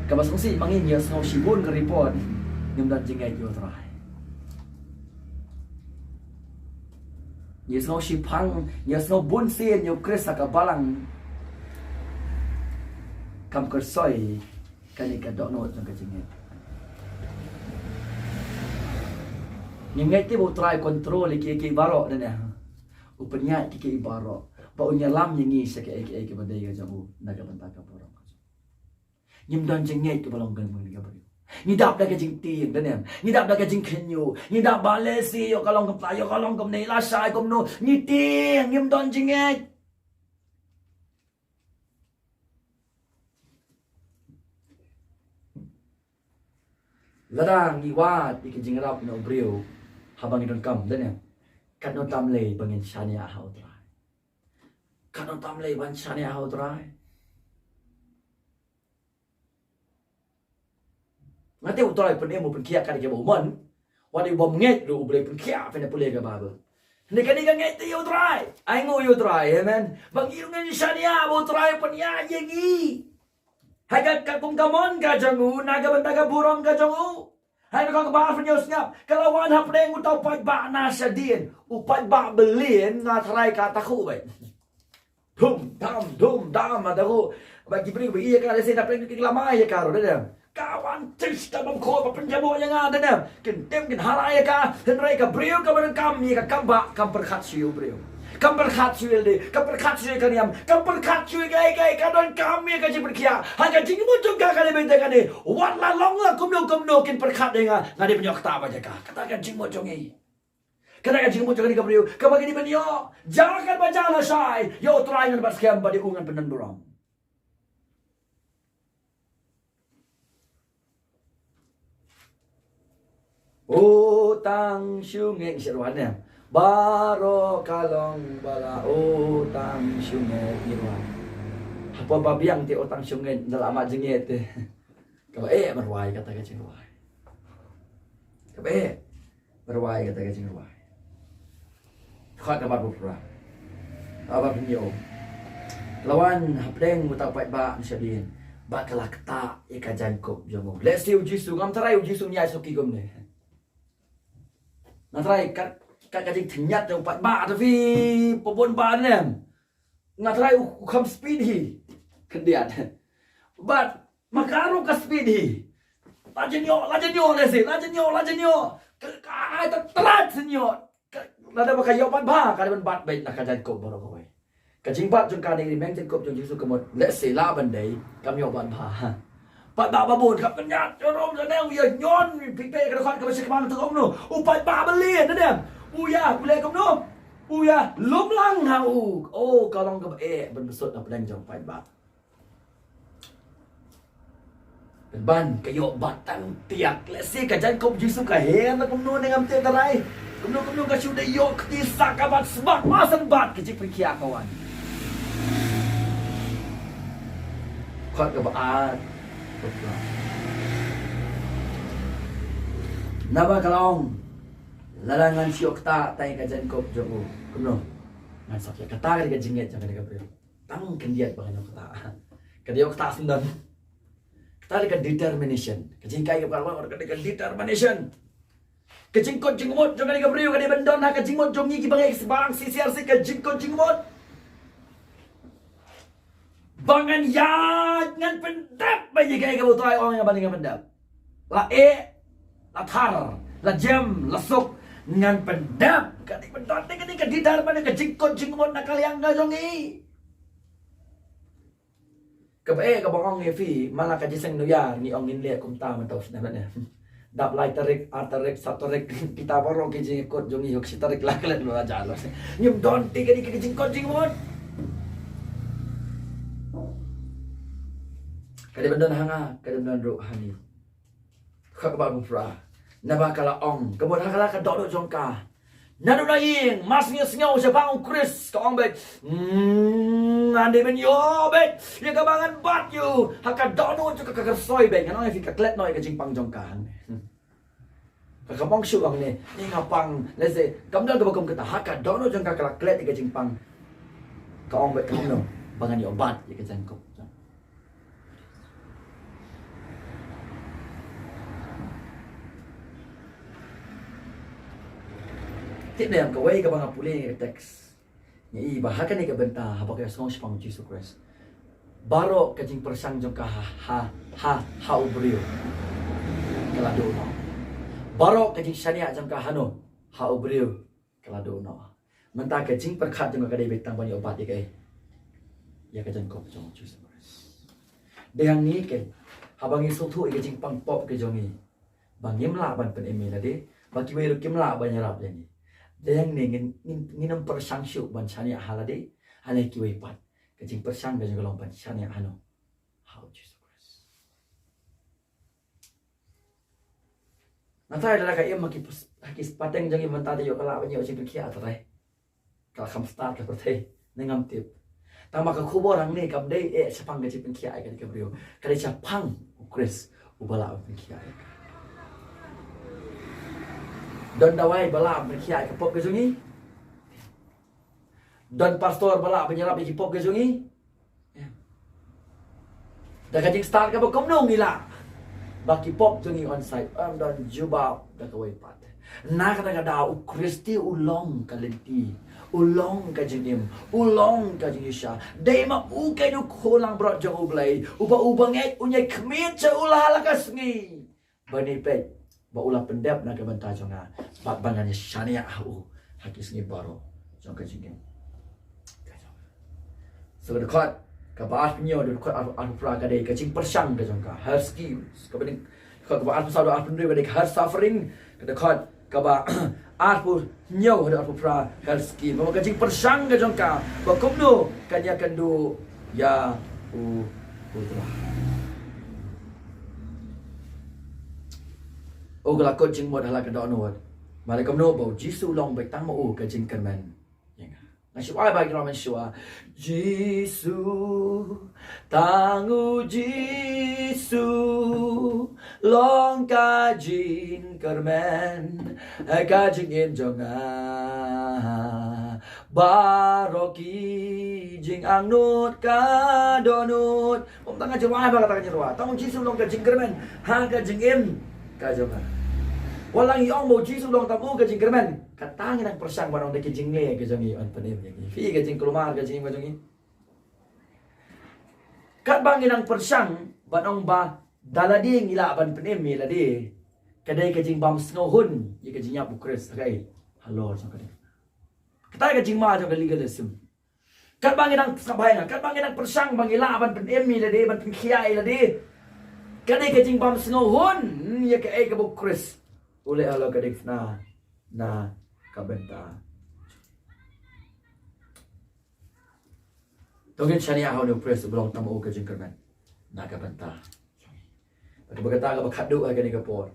Kaba sngewsih ma ngi, ngi ïohsngew shibun ka report, ngim don jingngeit ïa u Trai. Ngi sngew shiphang, ngi sngew bunsien ïa u Khrist ha ka balang. Kam kyrsoi kane ka dohnud jong ka jingngeit. Ngim ngeit te ba u Trai u control ïa kiei kiei baroh, dei ne? U pynïaid ïa kiei kiei baroh. ba un ïalam ïa ngi sha kaei kaei kaba dei ka jong u na ka bynta ka burom ka jong u. Ngim don jingngeit kaba long kane ka briew. Ngi dap da ka jingtieng, da ne em. Ngi dap da ka jingkhynñiuh. Ngi dap ba lehse ïoh ka long kumta, ïoh ka long kumne, lashai kumno. Ngi tieng, ngim don jingngeit. Lada ngi wad ïa ka jingïarap na u briew haba ngi donkam, da ne em. Katno tam lei ba ngin shaniah ha u Trai. Katno tam lei ban shaniah ha u Trai. Nga tip u Trai u pynim u pynkhiah kat ïa kiba u mon. Wat ïa u bym ngeit ruh U Blei u pynkhiah, phin ïa pule ka Baibl. Hynrei kane ka ngeit te ïa u Trai. Ai nguh ïa u Trai, amen. Ba ngi ruh ngin shaniah ba u Trai u pynïaid ïa ngi. Ha ka, ka kum ka mon ka jong u, na ka bynta ka burom ka jong u. Hynrei ka kaba phin ïohsngew, ka la wan hapdeng uta u paidbah na shadien. U paidbah Berlin, nga tharai ka takhuh beit. Dum dam, dum dam, ha takhuh. Ba ki briew ba ïa ka, lehse na pdeng ki la mai ïa ka ruh, da ne em. Ka wan tish ka bym khuh ba pynjaboh ïa nga, da ne em. Kin tim kin hara ïa ka, hynrei ka briew kaba donkam ïa ka kam bah, kam pyrkhat shuh ïa u briew. Kam pyrkhat shuh ïa lade, kam pyrkhat shuh ïa ka niam, kam pyrkhat shuh ïa kaei kaei, ka donkam ïa ka jingpynkhiah. Ha ka jingmut jong ka kane bynta kane, wat la long la kumno kumno kin pyrkhat ïa nga, nga dei ban ïoh ktah bad ïa ka. Kata ka jingmut jong ngi. Kata ka jingmut jong kane ka briew, kaba ngi dei ban ïoh. Jia katba jia lashai, ïa u Trai ngan bat skhem ba dei u ngan pyndon burom. O tang shu ngeit, ngi shu wan ne. Baroh ka long ba la, o tang shu ngeit ngi wan. Hapoh ba biang te o tang shu ngeit, nda la mat jingngeit te. Kaba eh ban rwai kata ka jingrwai. Kaba eh ban rwai kata ka jingrwai. Khot ka bar bupra. Ka bar pynïoh. Ka la wan hapdeng uta u paidbah na shadien. Bad ka la ktah ïa ka jaiñkup jong u. Lehse u Jisu, ngam tharai u Jisu un ïaid suki kumne. Nga tharai kat, kat ka jingthñiat jong u paidbah, ta phi pabun ba ne em. Nga tharai u, u kham speed hi. Khyndiat. Bad ma ka ruh ka speed hi. La jin ïoh, la jin ïoh lehse, la jin ïoh, la jin ïoh. Ka, ka, ai ta trat sien ïoh. Ka, lada ba ka ïoh bat bha, ka dei ban bat beit na ka jaiñkup baroh kawei. Ka jingbat jong ka ne ri meng jaiñkup jong Jisu ka mut, lehse lah ban dei, kam ïoh bat bha. Ha. Paidbah babun, ka pynïaid, ïarom lane u ïa ñion, phi peit ka dkhot kaba shakmang tu kumno. U paidbah ba lieh, ne em. U ïa, u leh kumno. U ïa lum lang ha u. Oh, ka long kaba eh ban bsut na pdeng jong paidbah. Ban ka ïoh bat tang tiak. Lehse ka jaiñkup Jisu ka her na kumno ne ngam tip tharai. Kumno kumno ka shu da ïoh kti sa ka bat sbak, ma san bat ka jingpynkhiah ka wan. Khot kaba ar. Naba ka long. Lada ngan shu ïoh ktah tang ïa ka jaiñkup jong u. Kumno. Ngan sop ïa kata ka dei ka jingngeit jong kane ka briew. Tang khyndiat ba ngan ïoh ktah. Ka dei ïoh ktah syndon. Kata dei ka determination. Ka jinghikai kaba ar ka dei ka determination. Ka jingkut jingmut jong kane ka briew ka dei ban don ha ka jingmut jong ngi kiba ngi sbang sisiar si ka jingkut jingmut. Ba ngan ïaid ngan pyndep ba ïa kaei kaba u Trai u ong ïa nga ba ngan pyndep. La eh, la thar, la jem, la suk, ngan pyndep. Ka dei ban don dei ka dei ka determination, ka jingkut jingmut na ka liang ka jong ngi. Kaba eh kaba ong ïa phi, man la ka jingïaseng New Year, ngi ong ngin leh kumta mynta u snem ne. Dap lai tarik, ar tarik, saw tarik, kita baroh ki jingkut jong ngi, hok shi tarik la klet la jia la. Ngim don te ka dei ka jingkut jingmut. Ka dei ban don ha nga, ka dei ban don ruh ha ngi. Khot kaba bupra. Naba ka la ong, ka mut ha ka la ka dohnud jong ka. Naduh na ïing, mar shu ïasngew shaphang u Khrist, ka ong beit, mm, ngan dei ban ïoh beit ïa kaba ngan bat ïa u. Ha ka dohnud jong ka, ka kyrshoi beit, ngan ong ïa phi, ka klet noh ïa ka jingpang jong ka hangne. Ka, kam ong shuh hangne, ïa nga pang, lehse kam don kaba kum kata, ha ka dohnud jong ka, ka la klet ïa ka jingpang. Ka ong beit kumno ba ngan ïoh bat ïa ka jingkut. Tip ne em, kawei kaba nga pule ïa ka text, nga i ba ha kane ka bynta haba ka ïasngew shaphang u Jisu Khrist, baroh ka jingpyrshang jong ka ha, ha, ha, ha u briew ka la duh noh. Baroh ka jingshaniah jong ka hano, ha u briew ka la duh noh. Mynta ka jingpyrkhat jong nga ka dei beit tang ban ïoh bat ïa kaei? Ïa ka jingkop jong u Jisu Khrist. Dei hangne keiñ, haba ngi sngewthuh ïa ka jingpang pop ka jong ngi, ba ngim lah ban pynim ïa lade, ba kiwei ruh kim lah ban ïarap ïa ngi. Dei hangne ngin, ngin, ngin ym pyrshang shuh ban shaniah ha lade, ha lade kiwei pat. Ka jingpyrshang ka jong ngi ka long ban shaniah hano? Ha u Jisu Khrist. Nga tharai lada ka im ha ki pys-, ha ki spateng jong ngi mynta te ïoh ka lah ban ïoh jingpynkhiah, tharai ka la kham start ka pyrthei, ne ngam tip. Tangba ka khubor hangne kam dei eh shaphang ka jingpynkhiah ïa ka dei ka briew. Ka dei shaphang u Khrist uba lah ban pynkhiah ïa ka. Don dawai ba lah ban pynkhiah ïa ka pop ka jong ngi? Don pastor ba lah ban ïarap ïa ki pop ka jong ngi? Da ka jingstad kaba kumno ngi lah ba ki pop jong ngi onside? Ym don jubab da kawei pat. Na kata ka daw u Khrist u long ka lynti, u long ka jingim, u long ka jingïasha. Dei ma u keiñ u khun langbrot jong U Blei, uba, uba ngeit un ïai khmih sha u la ha la ka sngi. Ba ngi peit ba u la pyndep na ka bynta jong nga, bad ba ngan ïa shaniah ha u ha ki sngi baroh jong ka jingim. So ka dkhot kaba arphew hynñiew, dkhot arphew, arphew phra ka dei ka jingpyrshang ka jong ka, her schemes. Kaba dei dkhot kaba arphew saw, arphew hynriew ka dei ka her suffering. Ka dkhot kaba arphew hynñiew haduh arphew phra ka her scheme. Ba ka jingpyrshang ka jong ka, ba kumno kan ïakynduh ïa u, u Trai. U ka la kut jingmut ha la ka dohnud. Balei kumno? Ba u Jisu u long beit tang ma u ka jingkyrmen ïa nga. Nga shu ai ba ki long mynshuwa. Jisu, tang u Jisu long ka jingkyrmen ha ka jingim jong nga. Baroh ki jingangnud ka dohnud. Ym tang ka jingrwai ba kata ka jingrwai. Tang u Jisu long ka jingkyrmen ha ka jingim ka jong nga. Wat la ngi ong ba u Jisu long tang u ka jingkyrmen, kata ngi nang pyrshang ban ong da ki jingleh ka jong ngi yn pynim ïa ngi. Phi, ka jingkulmar ka jingim ka jong ngi. Katba ngi nang pyrshang ban ong ba da lade ngi lah ban pynim ïa lade, ka dei ka jingbym sngewhun ïa ka jingïap u Khrist ha kaei? Halor jong ka dei. Kata ka jingma jong ka legalism. Katba ngi nang sngewbha ïa nga, katba ngi nang pyrshang ba ngi lah ban pynim ïa lade, ban pynkhiah ïa lade, ka dei ka jingbym sngewhun ïa kaei kaba u Khrist u leh halor ka diengphna na ka bynta. To ngin shaniah ha une u Khrist uba long tang ma u ka jingkyrmen na ka bynta. Kaba kata kaba khatduh ha kane ka por.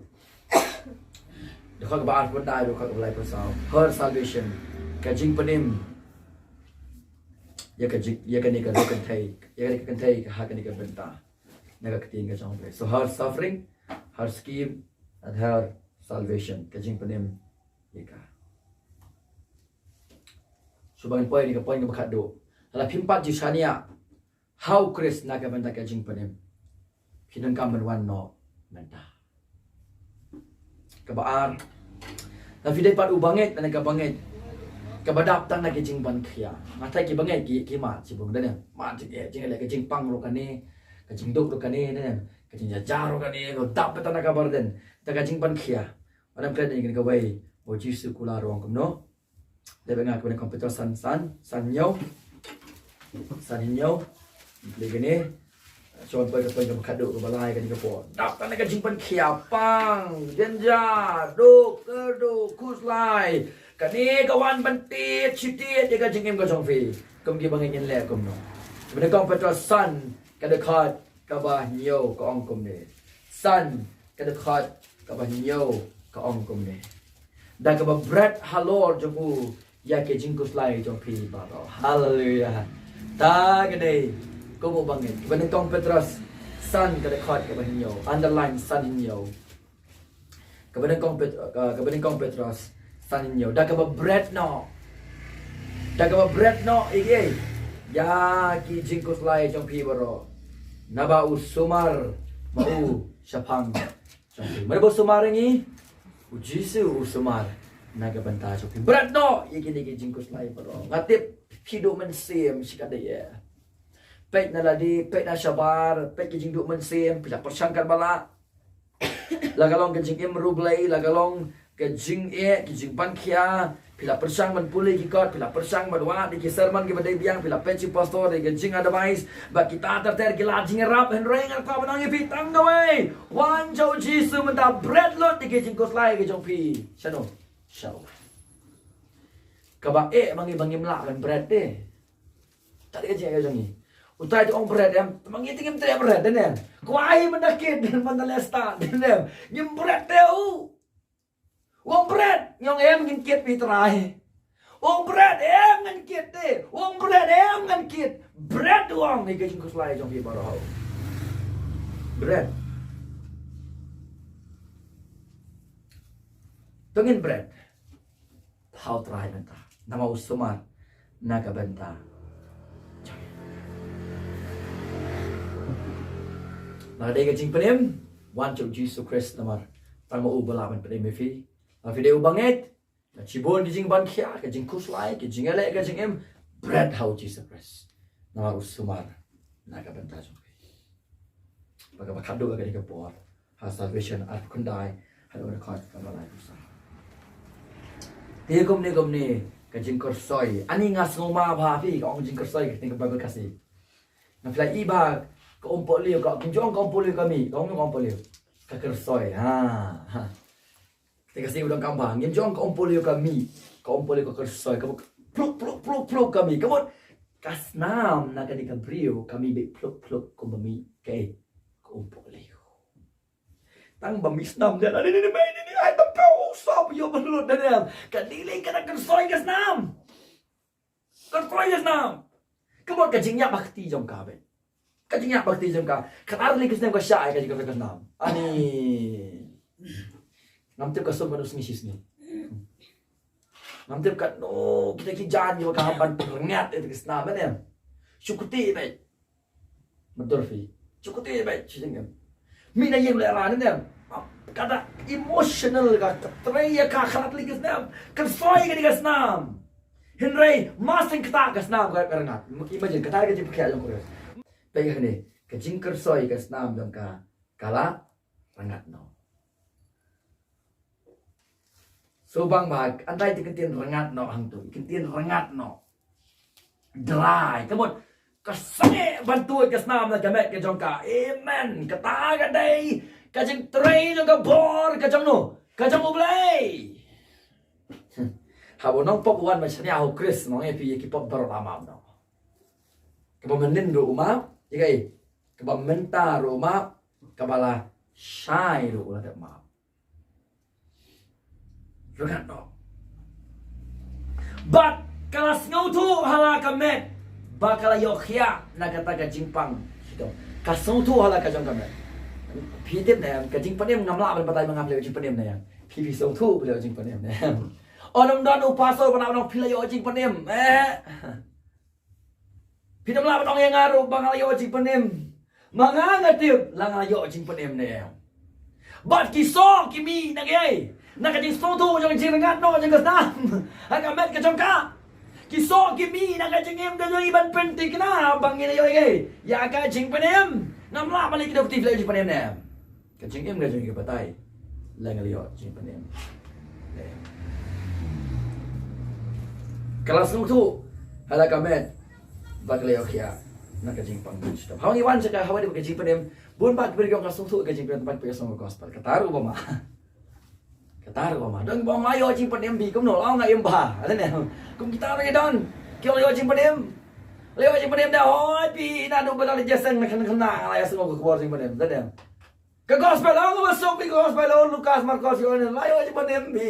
Dkhot kaba arphew khyndai, dkhot kaba laiphew saw. Her salvation. Ka jingpynim ïa ka jing, ïa kane ka kynthei, ïa kane ka kynthei ha kane ka bynta na ka ktien ka jong U Blei. So her suffering, her scheme, and her salvation. Ka jingpynim ïa ka. Shuwa ba ngin poi ïa ka point kaba khatduh. Lada phim pat ju shaniah ha u Khrist na ka bynta ka jingpynim, phi donkam ban wan noh mynta. Kaba ar, lada phi dei pat u bangeit, lane ka bangeit kaba dap tang na ka jingpynkhiah. Nga tharai ki bangeit ki, ki mad shibun, dei ne, mad jingeh, jingeh leh, ka jingpang ruh kane, ka jingduk ruh kane, dei ne, ka jingjynjar ruh kane, ka dap tang na ka burden, da ka jingpynkhiah. Wat nym klet ïa kane kawei, ba u Jisu u la ong kumno. Dei ba nga, Kaba Nyngkong Petros san, san, san hynñiew. San hynñiew. Plie kane. Shon poi ka point kaba khatduh, kaba lai kane ka por. Dap tang na ka jingpynkhiah, pang, jynjar, duk, kyrduh, khuslai. Kane ka wan ban tied shi tied ïa ka jingim ka jong phi. Kum ki bangeit ngin leh kumno? Kaba Nyngkong Petros san, ka dkhot kaba hynñiew ka ong kumne. San, ka dkhot kaba hynñiew ka ong kumne. Da kaba bret halor jong u ïa ki jingkhuslai jong phi baroh. Haleluia. Ta ka dei kum u bangeit. Kaba Nyngkong Petros san, ka dkhot kaba hynñiew. Underline san hynñiew. Kaba Nyngkong Pet-, uh, Kaba Nyngkong Petros san hynñiew. Da kaba bret noh. Da kaba bret noh ïa ki, ïa ki jingkhuslai jong phi baroh. Naba u sumar ma u shaphang jong phi. Mano ba u sumar ïa ngi? U Jisu u sumar na ka bynta jong phi. Bret noh ïa kine ki jingkhuslai baroh. Nga tip phi duh mynsiem shikatdei. Peit na lade, peit na shabar, peit ki jingduh mynsiem, phi la pyrshang katba lah. La ka long ka jingim riewblei, la ka long ka jingeh, ka jingpang khia, phi la pyrshang ban pule ki kot, phi la pyrshang ban wad ïa ki sermon kiba dei biang, phi la peit ki pastor ïa ka jing advice, ba kita ter ter ki la jingïarap, hynrei nga kwah ban ong ïa phi tang kawei. Wan sha u Jisu mynta, bret lut ïa ki jingkhuslai ki jong phi. Shano? Sha u. Kaba eh ba ngi, ba ngim lah ban bret te. Te ka jingeh ka jong ngi. Utai te ong bret em, te ma ngi te ngim treh bret te ne. Kwah hi mynta kit, mynta leh stad te ne. Ngim bret te u. U ong bret, ngi ong em ngin kit phi Trai. U ong bret em ngan kit te. U ong bret em ngan kit. Bret u ong, ïa ka jingkhuslai jong phi baroh. Bret. To ngin bret. Thaw Trai mynta. Namar u sumar na ka bynta. Lada dei ka jingpynim, wan sha u Jisu Khrist namar tang ma u ba lah ban pynim ïa phi. Lada phi dei u bangeit, ka shibun ki jingpang khia, ka jingkhuslai, ka jingïaleh, ka jingim, bret ha u Jisu Khrist. Namar u sumar na ka bynta jong phi. Ba kaba khadduh ka dei ka por ha Salvation arphew khyndai haduh ka dkhot kaba laiphew saw. Te kumne kumne ka jingkyrsoi. Ani nga sngew ma bha phi ka ong jingkyrsoi ka ktien ka Baibl Khasi. Nga phi la i ba ka umpohliew ka, kim jong ka umpohliew ka mih, ka ong ka umpohliew. Ka kyrsoi. Ha. Ha. Te ka sngi u dang kam bha, ngim jong ka umpohliew ka mih, ka umpohliew ka kyrsoi, ka pluk, pluk, pluk, pluk ka mih. Ka mut ka snam na kane ka briew ka mih beit pluk, pluk kumba mih kaei, ka umpohliew. Tang ba mih snam de, ani ni ni mei ni ni ai ta pau sop ïoh ban lut de. Ka dei lei ka dang kyrsoi ka snam. Ka kyrsoi ka snam. Ka mut ka jingïap ha kti jong ka beit. Ka jingïap ha kti jong ka. Khatar lei ka snam ka shah ïa ka jingkyrsoi ka snam. Ani. Ngam tip ka sum katno sngi shi sngi. Ngam tip katno kita ki jan kiba ka hap ban pynrngat ïa ka snam ne. Shu kti beit. Matur phi. Shu kti beit, shu jingim. Mih na ïing lehrain ne. Ka da emotional ka, ka trei ïa ka khatar lei ka snam. Kyrsoi ka dei ka snam. Hynrei masing kata ka snam ka rngat. Imagine kata ka jingpynkhiah jong u Khrist. Peit kane, ka jingkyrsoi ka snam jong ka, ka la rngat noh. So bang ba, ym dei te ka ktien rngat noh hangto, ka ktien rngat noh. Dry, ka mut ka sangeh ban tuid ka snam na ka met ka jong ka. Amen. Kata ka dei ka jingtrei jong ka bor ka jong no, ka jong U Blei. Haba u nongpop u wan ban shaniah ha u Khrist, nong ïa phi ïa ki pop baroh la map noh. Kaba mynnin ruh u map, ïa kaei? Kaba mynta ruh u map, kaba la shai ruh u la dep map. Rngat noh. Bad ka la sngewthuh ha la ka met ba ka la ïoh khiah na kata ka jingpang shitom. Ka sngewthuh ha la ka jong ka met. Phi tip ne em, ka jingpynim ngam lah ban batai ma nga phi la ïoh jingpynim ne em. Phi, phi sngewthuh phi la ïoh jingpynim ne em. Ym don u pastor ba nang ong phi la ïoh jingpynim. Eh. Phi ym lah ban ong ïa nga ruh ba nga la ïoh jingpynim. Ma nga nga tip la nga la ïoh jingpynim ne em. Bad ki soh ki mih na kaei? Na ka jingsngewthuh jong ka jingrngat noh jong ka snam ha ka met ka jong ka. Ki soh ki mih na ka jingim ka jong ngi ban pynthikna ba ngi la ïoh ïa kaei? Ïa ka jingpynim. Ngam lah ban leh kito kti, phi la ïoh jingpynim ne em. Ka jingim ka jong ngi ka batai lada nga la ïoh jingpynim. Ka la sngewthuh ha la ka met ba ka la ïoh khiah na ka jingpang shitom. Haba ngi wan sha ka, haba dei ka jingpynim, bun bah ki briew ki ong ka sngewthuh ka jingpynim, bad ka song ka gospel. Kata ruh ba ma. Kata ruh ba ma. Don ba ong la ïoh jingpynim phi, kumno la ong nga im bha. Ate ne. Kum kita ruh ki don. Ki ong la ïoh jingpynim. La ïoh jingpynim da, hoi phi, naduh ba la ïaseng na khynnah, la ïaseng ka khubor jingpynim. Ate ne. Ka gospel, oh, ka ba suk phi ka gospel, oh, Lukas, Markos, Ïoannis, la ïoh jingpynim phi.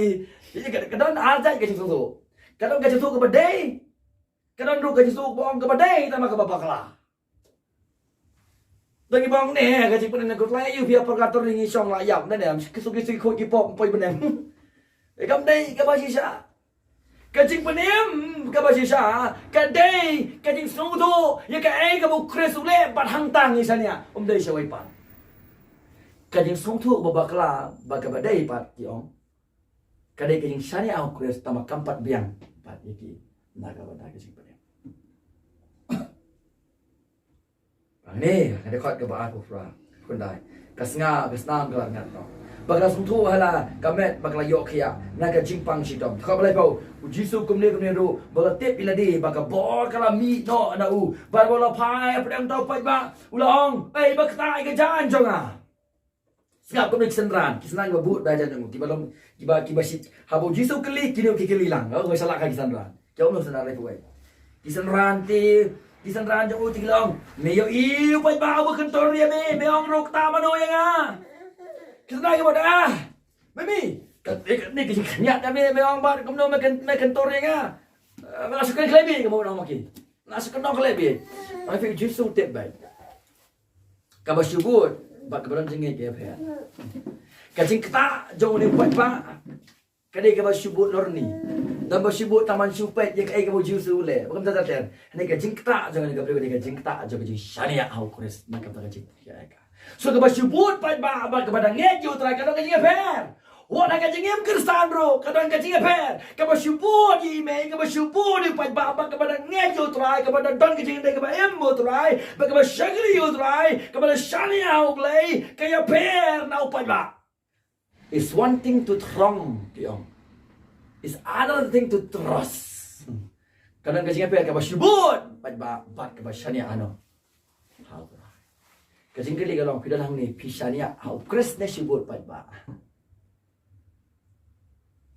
Ïa ka, ka don ar jait ka jingsngewthuh. Ka don ka jingsngewthuh kaba dei. Ka don ruh ka jingsngewthuh ba ong kaba dei, tang ba kaba bakla. Dang i ba ong ne, ka jingpynim na kut la ïoh phi ïa purgatory ngi shong la ïap, ne ne, ki suk ki suk ki khot ki pop, poi bneng. Eh, kam dei kaba shisha. Ka jingpynim kaba shisha ka dei ka jingsngewthuh ïa kaei kaba u Khrist u leh bad hangta ngi shaniah, um dei shawei pat. Ka jingsngewthuh ba bakla bad kaba dei pat ki ong ka dei ka jingshaniah ha u Khrist tang ba kam pat biang pat ïa ki na ka bynta ka jingpynim. Hangne, ha ka dkhot kaba arphew phra, khyndai. Ka snam, ka snam ka la rngat noh. Ba ka la sngewthuh ha la ka met ba ka la ïoh khiah na ka jingpang shitom. Dkhot ba laiphew, u Jisu kumne kumne ruh ba la tip ïa lade ba ka bor ka la mih noh na u. Bad ba la phai hapdeng uta u paidbah, u la ong, "Ei, ba ktah ïa ka jaiñ jong nga." Sngap kumne ki synran, ki synran kiba bud da jaiñ jong u, kiba long, kiba, kiba shit. Haba u Jisu kylli, kine ki kylli lang. Oh, sa lah ka ki synran. Ki ong noh synran laiphew wei. Ki synran te, ki synran jong u te ki la ong, "Me ïohi u paidbah uba kyntur ïa me, me ong ruh ktah mano ïa nga?" Ki synran kiba da, "Ah, me mi, ka, ka, ni ka jingkhñiat ïa me, me ong bad kumno me kyn-, me kyntur ïa nga? Eh, me la shu kren khlem beit," ka mut ong ma ki. "Me la shu kyntur khlem beit." Hynrei u Jisu u tip beit. Kaba shu bud bad kaba don jingngeit ka ïapher. Ka jingktah jong une u paidbah ka dei kaba shu bud lorni. Don ba shu bud tang ban shu peit ïa kaei kaba u Jisu u leh. Ba kumta ter ter. Hynrei ka jingktah jong une ka briew ka dei ka jingktah jong ka jingshaniah ha u Khrist. Na kata ka jingpynkhiah ïa ka. So kaba shu bud paidbah bad kaba dang ngeit ïa u Trai ka don ka jingïapher. Wat ha ka jingim Khristan ruh ka don ka jingïapher. Kaba shu bud ïa i mei, kaba shu bud ïa u paidbah bad kaba dang ngeit ïa u Trai, kaba dang don ka jingïadei kaba im bad u Trai, bad kaba shakri ïa u Trai, kaba dang shaniah ha u Blei, ka ïapher na u paidbah. It's one thing to throng, ki ong. It's another thing to trust. Ka don ka jingïapher kaba shu bud paidbah bad kaba shaniah hano. Ha u Trai. Ka jingkylli ka long, phi don hangne phi shaniah ha u Khrist ne shu bud paidbah?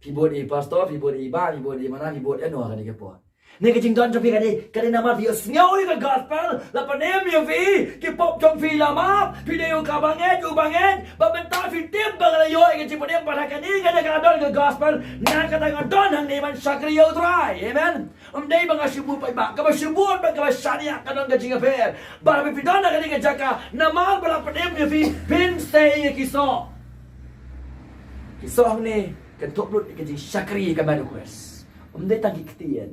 Phi bud ïa i pastor, phi bud ïa i bah, phi bud ïa i mana, phi bud ïano ha kane ka por? Ne ka jingdon jong phi ka dei, ka dei namar phi ïohsngew ïa ka gospel, la pynim ïa phi, ki pop jong phi la map, phi dei u kaba ngeit, u bangeit, bad mynta phi tip ba nga la ïoh ïa ka jingpynim bad ha kane ka dei ka don ka gospel, na kata nga don hangne ban shakri ïa u Trai. Amen. Ym dei ba nga shu bud paidbah, kaba shu bud bad kaba shaniah ka don ka jingïapher. Bad haba phi don ha kane ka jaka, namar ba la pynim ïa phi, phin sei ïa ki soh. Ki soh hangne, kynthup lut ïa ka jingshakri ïa ka met u Khrist. Ym dei tang ki ktien.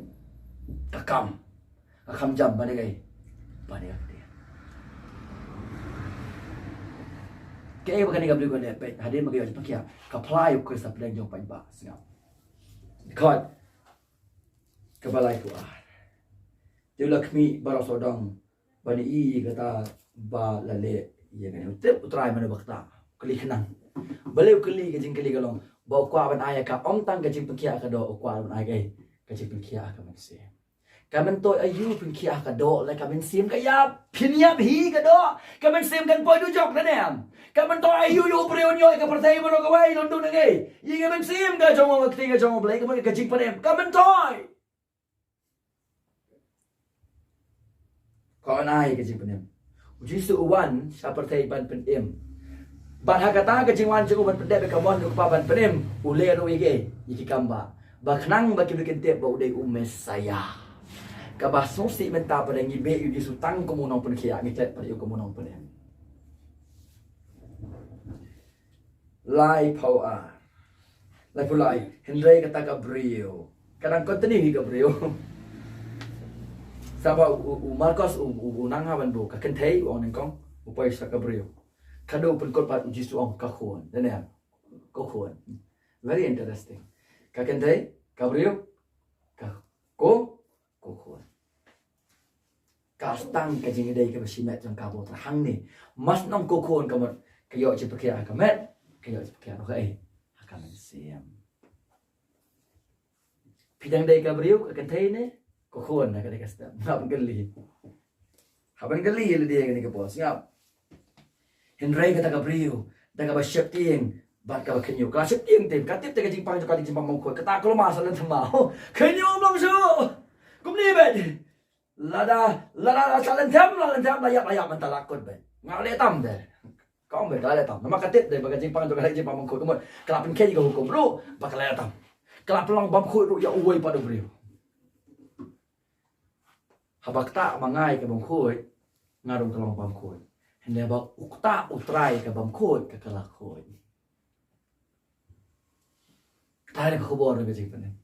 Ka kam. Ka kam jam ba dei kaei? Ba dei ka ktien. Kaei ba kane ka briew ka leh, peit, hadien ba ka ïoh jingpynkhiah, ka phla ïa u Khrist hapdeng jong u paidbah, sngap. Dkhot kaba laiphew ar. Te u la khmih baroh sawdong ban ïohi ïa kata ba la leh ïa kane. U tip u Trai mano ba ktah. Kylli khnang. Balei u kylli? Ka jingkylli ka long ba u kwah ban ai ïa ka, ym tang ka jingpynkhiah ha ka doh, u kwah ban ai kaei? Ka jingpynkhiah ha ka mynsiem. Ka myntoi aïu pynkhiah ha ka doh lane ka mynsiem? Ka ïap, phin ïap hi ka doh. Ka mynsiem kan poi dujok ne em? Ka myntoi aïu ïa u briew un ïoh ïa ka pyrthei baroh kawei, don dun ngi? Ïa ka mynsiem ka jong u, ka ktien ka jong u Blei, ka mut ka jingpynim. Ka myntoi. Ka wan ai ka jingpynim. U Jisu u wan sha pyrthei ban pynim. Bad ha kata ka jingwan jong u ban pyndep ïa ka mon u Kpa ban pynim, u leh ruh ïa ki, ïa ki kam ba, ba khnang ba ki briew kin tip ba u dei u Messaïah. Kaba sngewsih mynta pat ngi beh ïa u Jisu tang kum u nongpynkhiah, ngi klet pat ïa u kum u nongpynim. Laiphew ar. Laiphew lai. Hynrei kata ka briew. Ka dang continue hi ka briew. Sngap ba u, u, u Markos u, u, u nang ha ban buh ka kynthei, u ong nyngkong, u poi sha ka briew. Ka dei u pynkut pat, u Jisu u ong ka khun. Dei ne em? Ka khun. Very interesting. Ka kynthei, ka briew, ka, ko, ka khun. Ka sdang ka jingïadei kaba shimet jong ka bad u Trai hangne. Mar shu ong ka khun ka mut ka ïoh jingpynkhiah ha ka met, ka ïoh jingpynkhiah ruh ha ka, eh, ha ka mynsiem. Phi dang dei ka briew, ka kynthei ne ka khun, ha kane ka step. Hap ban kylli. Hap ban kylli ïa lade ha kane ka por. Sngap. Hynrei kata ka briew, da kaba sheptieng bad kaba khynñiuh. Ka sheptieng te, ka tip te ka jingpang jong ka, ka jingpang bymkhuid. Kata ka lum sa lynthma. Khynñiuh ym long shuh. Kumne beit. Lada, lada, lada sa lynthma, la lynthma, la ïap, la ïap mynta la kut beit. Nga leh tam te. Ka ong beit ka leh tam. Namar ka tip te ba ka jingpang jong ka, ka jingpang bymkhuid. Ka mut ka la pynkheiñ ïa ka hukum ruh ba ka leh tam. Ka la pynlong bymkhuid ruh ïa uwei pat u briew. Haba ktah ma nga ïa ka bymkhuid, nga ruh ngan long bymkhuid. Hynrei haba u ktah u Trai ïa ka bymkhuid, ka, ka la khuid. Kata ka khubor ka jingpynim.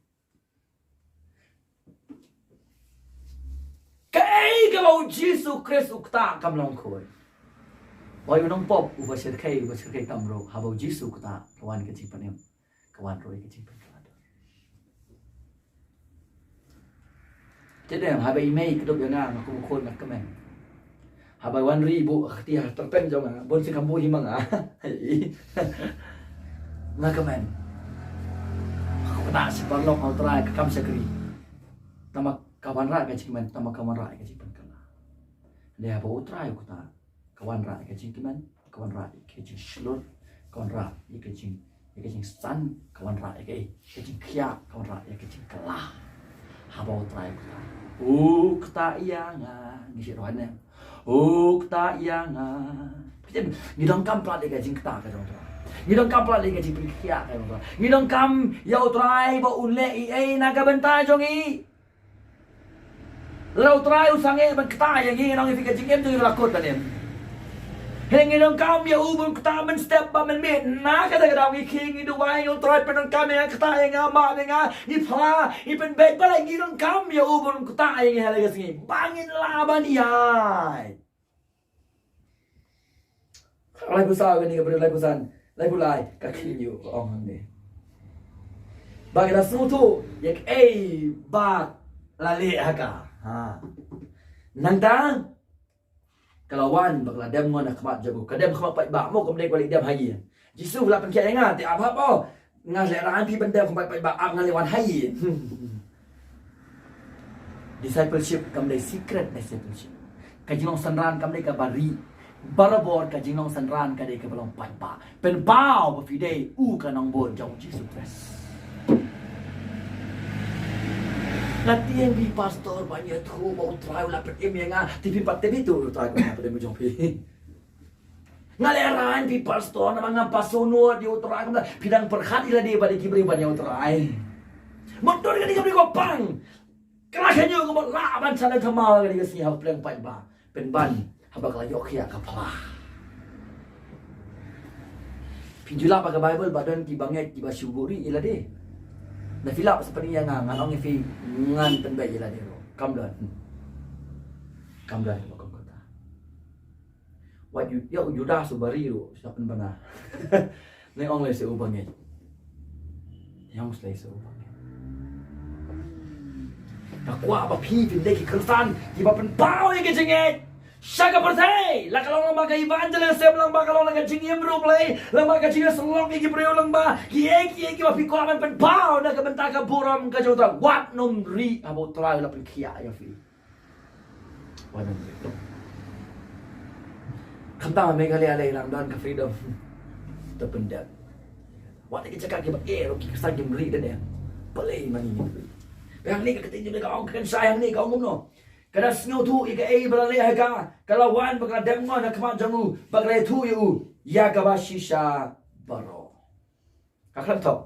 Kaei kaba u Jisu Khrist u ktah kam long khuid. Ba u nongpop uba shyrkhei, uba shyrkhei tam ruh, haba u Jisu u ktah, ka wan ka jingpynim. Ka wan ruh ïa ka jingpynkhladuh. Te dei haba i mei i kdup ïa nga, nga kum u khun nga kmen. Haba wan ri i buh kti ha tyrpeng jong nga, bun sien kam buh hi ma nga. Nga kmen, ka kata shi paralok ha U Trai ka kam shakri. Tangba ka wanrah ka jingkmen, tangba ka wanrah ka jingpynkylla. Hynrei haba U Trai u kata, ka wanrah ka jingkmen, ka wanrah ka jingshlur, ka wanrah ka jing, ka jingsan, ka wanrah ka, ka jingkhiah, ka wanrah ka jingkylla. Haba U Trai u kata, u kta ïa nga, ngi shu wan ne. U kta ïa nga. Ngi donkam palat ïa ka jingkta ka jong U Trai. Ngi donkam palat ïa ka jingpynkhiah ka jong U Trai. Ngi donkam ïa U Trai ba un leh ei ei na ka bynta jong ngi. Lada U Trai u sangeh ban kta ïa ngi, ngi ong ïa phi ka jingim jong ngi la kut lane. Hynrei ngi donkam ïa u ban kta mynstep bad mynmiet. Na kata ka daw ngi khie ngi duwai ïa U Trai, pyndonkam ïa nga, kta ïa nga, map ïa nga, ngi phla, ngi pynbeit, balei ngi donkam ïa u ban kta ïa ngi ha la ka sngi ba ngin lah ban ïaid. Laiphew saw kane ka briew, laiphew san, laiphew lai, ka khlieh ïa u, ka ong hangne. Ba ka la sngewthuh ïa kaei ba la leh ha ka. Ha. Nangta ka la wan ba ka la dem ngon ha khmat jong u. Ka dem khmat paidbah mo, kam dei ka la dem ha ïing. Jisu la pynkhiah ïa nga, te ap hap o. Nga lehraiñ phi ban dem khmat paidbah, ap nga leit wan ha ïing. Discipleship kam dei secret discipleship. Ka jinglong synran kam dei kaba rieh. Barabor ka jinglong synran ka dei kaba long paidbah. Pynpaw ba phi dei u ka nongbud jong U Jisu Khrist. Nga tieng phi pastor ban ïathuh ba U Trai u la pynim ïa nga, te phim pat tip ïa u Trai u la pynim jong phi. Nga lehraiñ phi pastor namar ngam pastor nud ïa U Trai, kumta phi dang pyrkhat ïa lade bad ïa ki briew ban ïa U Trai. Mutdur kane ka briew ka pang. Ka la khynñiuh ka mut lah ban sa leh thymmai kane ka sngi ha u pleng paidbah. Pynban haba ka la ïoh khiah ka phla. Phin ju lap ha ka Baibl ba don kiba ngeit kiba shu buhrieh ïa lade. Lada phi lap sa pynïeng ïa nga, ngan ong ïa phi ngan pynbeit ïa lade ruh. Kam don. Kam don ba kum kata. Wat ïa u Judas uba rieh ruh sa pynbna. Ngi ong lei sa uba ngeit. Ngi ong lei sa uba ngeit. Nga kwah ba phi phin dei ki khristan kiba pynpaw ïa ka jingngeit sha ka pyrthei. La ka long lyngba ka evangelism, lyngba ka long la ka jingim ruh Blei, lyngba ka jingïasyllok ïa ki briew, lyngba kiei kiei kiba phi kwah ban pynpaw na ka bynta ka burom ka jong U Trai. Wat nym rieh haba U Trai u la pynkhiah ïa phi. Wat nym rieh. Khamtam ha Meghalaya lei lang don ka freedom to pyndep. Wat ïa ki jaka kiba eh ruh ki khristan kim rieh de ne. Balei ma ngi ngim rieh? Ba hangne ka ktien jong U Blei ka ong, ka kynshai hangne ka ong kumno? Ka da sngewthuh ïa kaei ba la leh ha ka, ka la wan ba ka la dem ngon ha khmat jong u, ba ka la ïathuh ïa u ïa kaba shisha baroh. Ka khlem thok.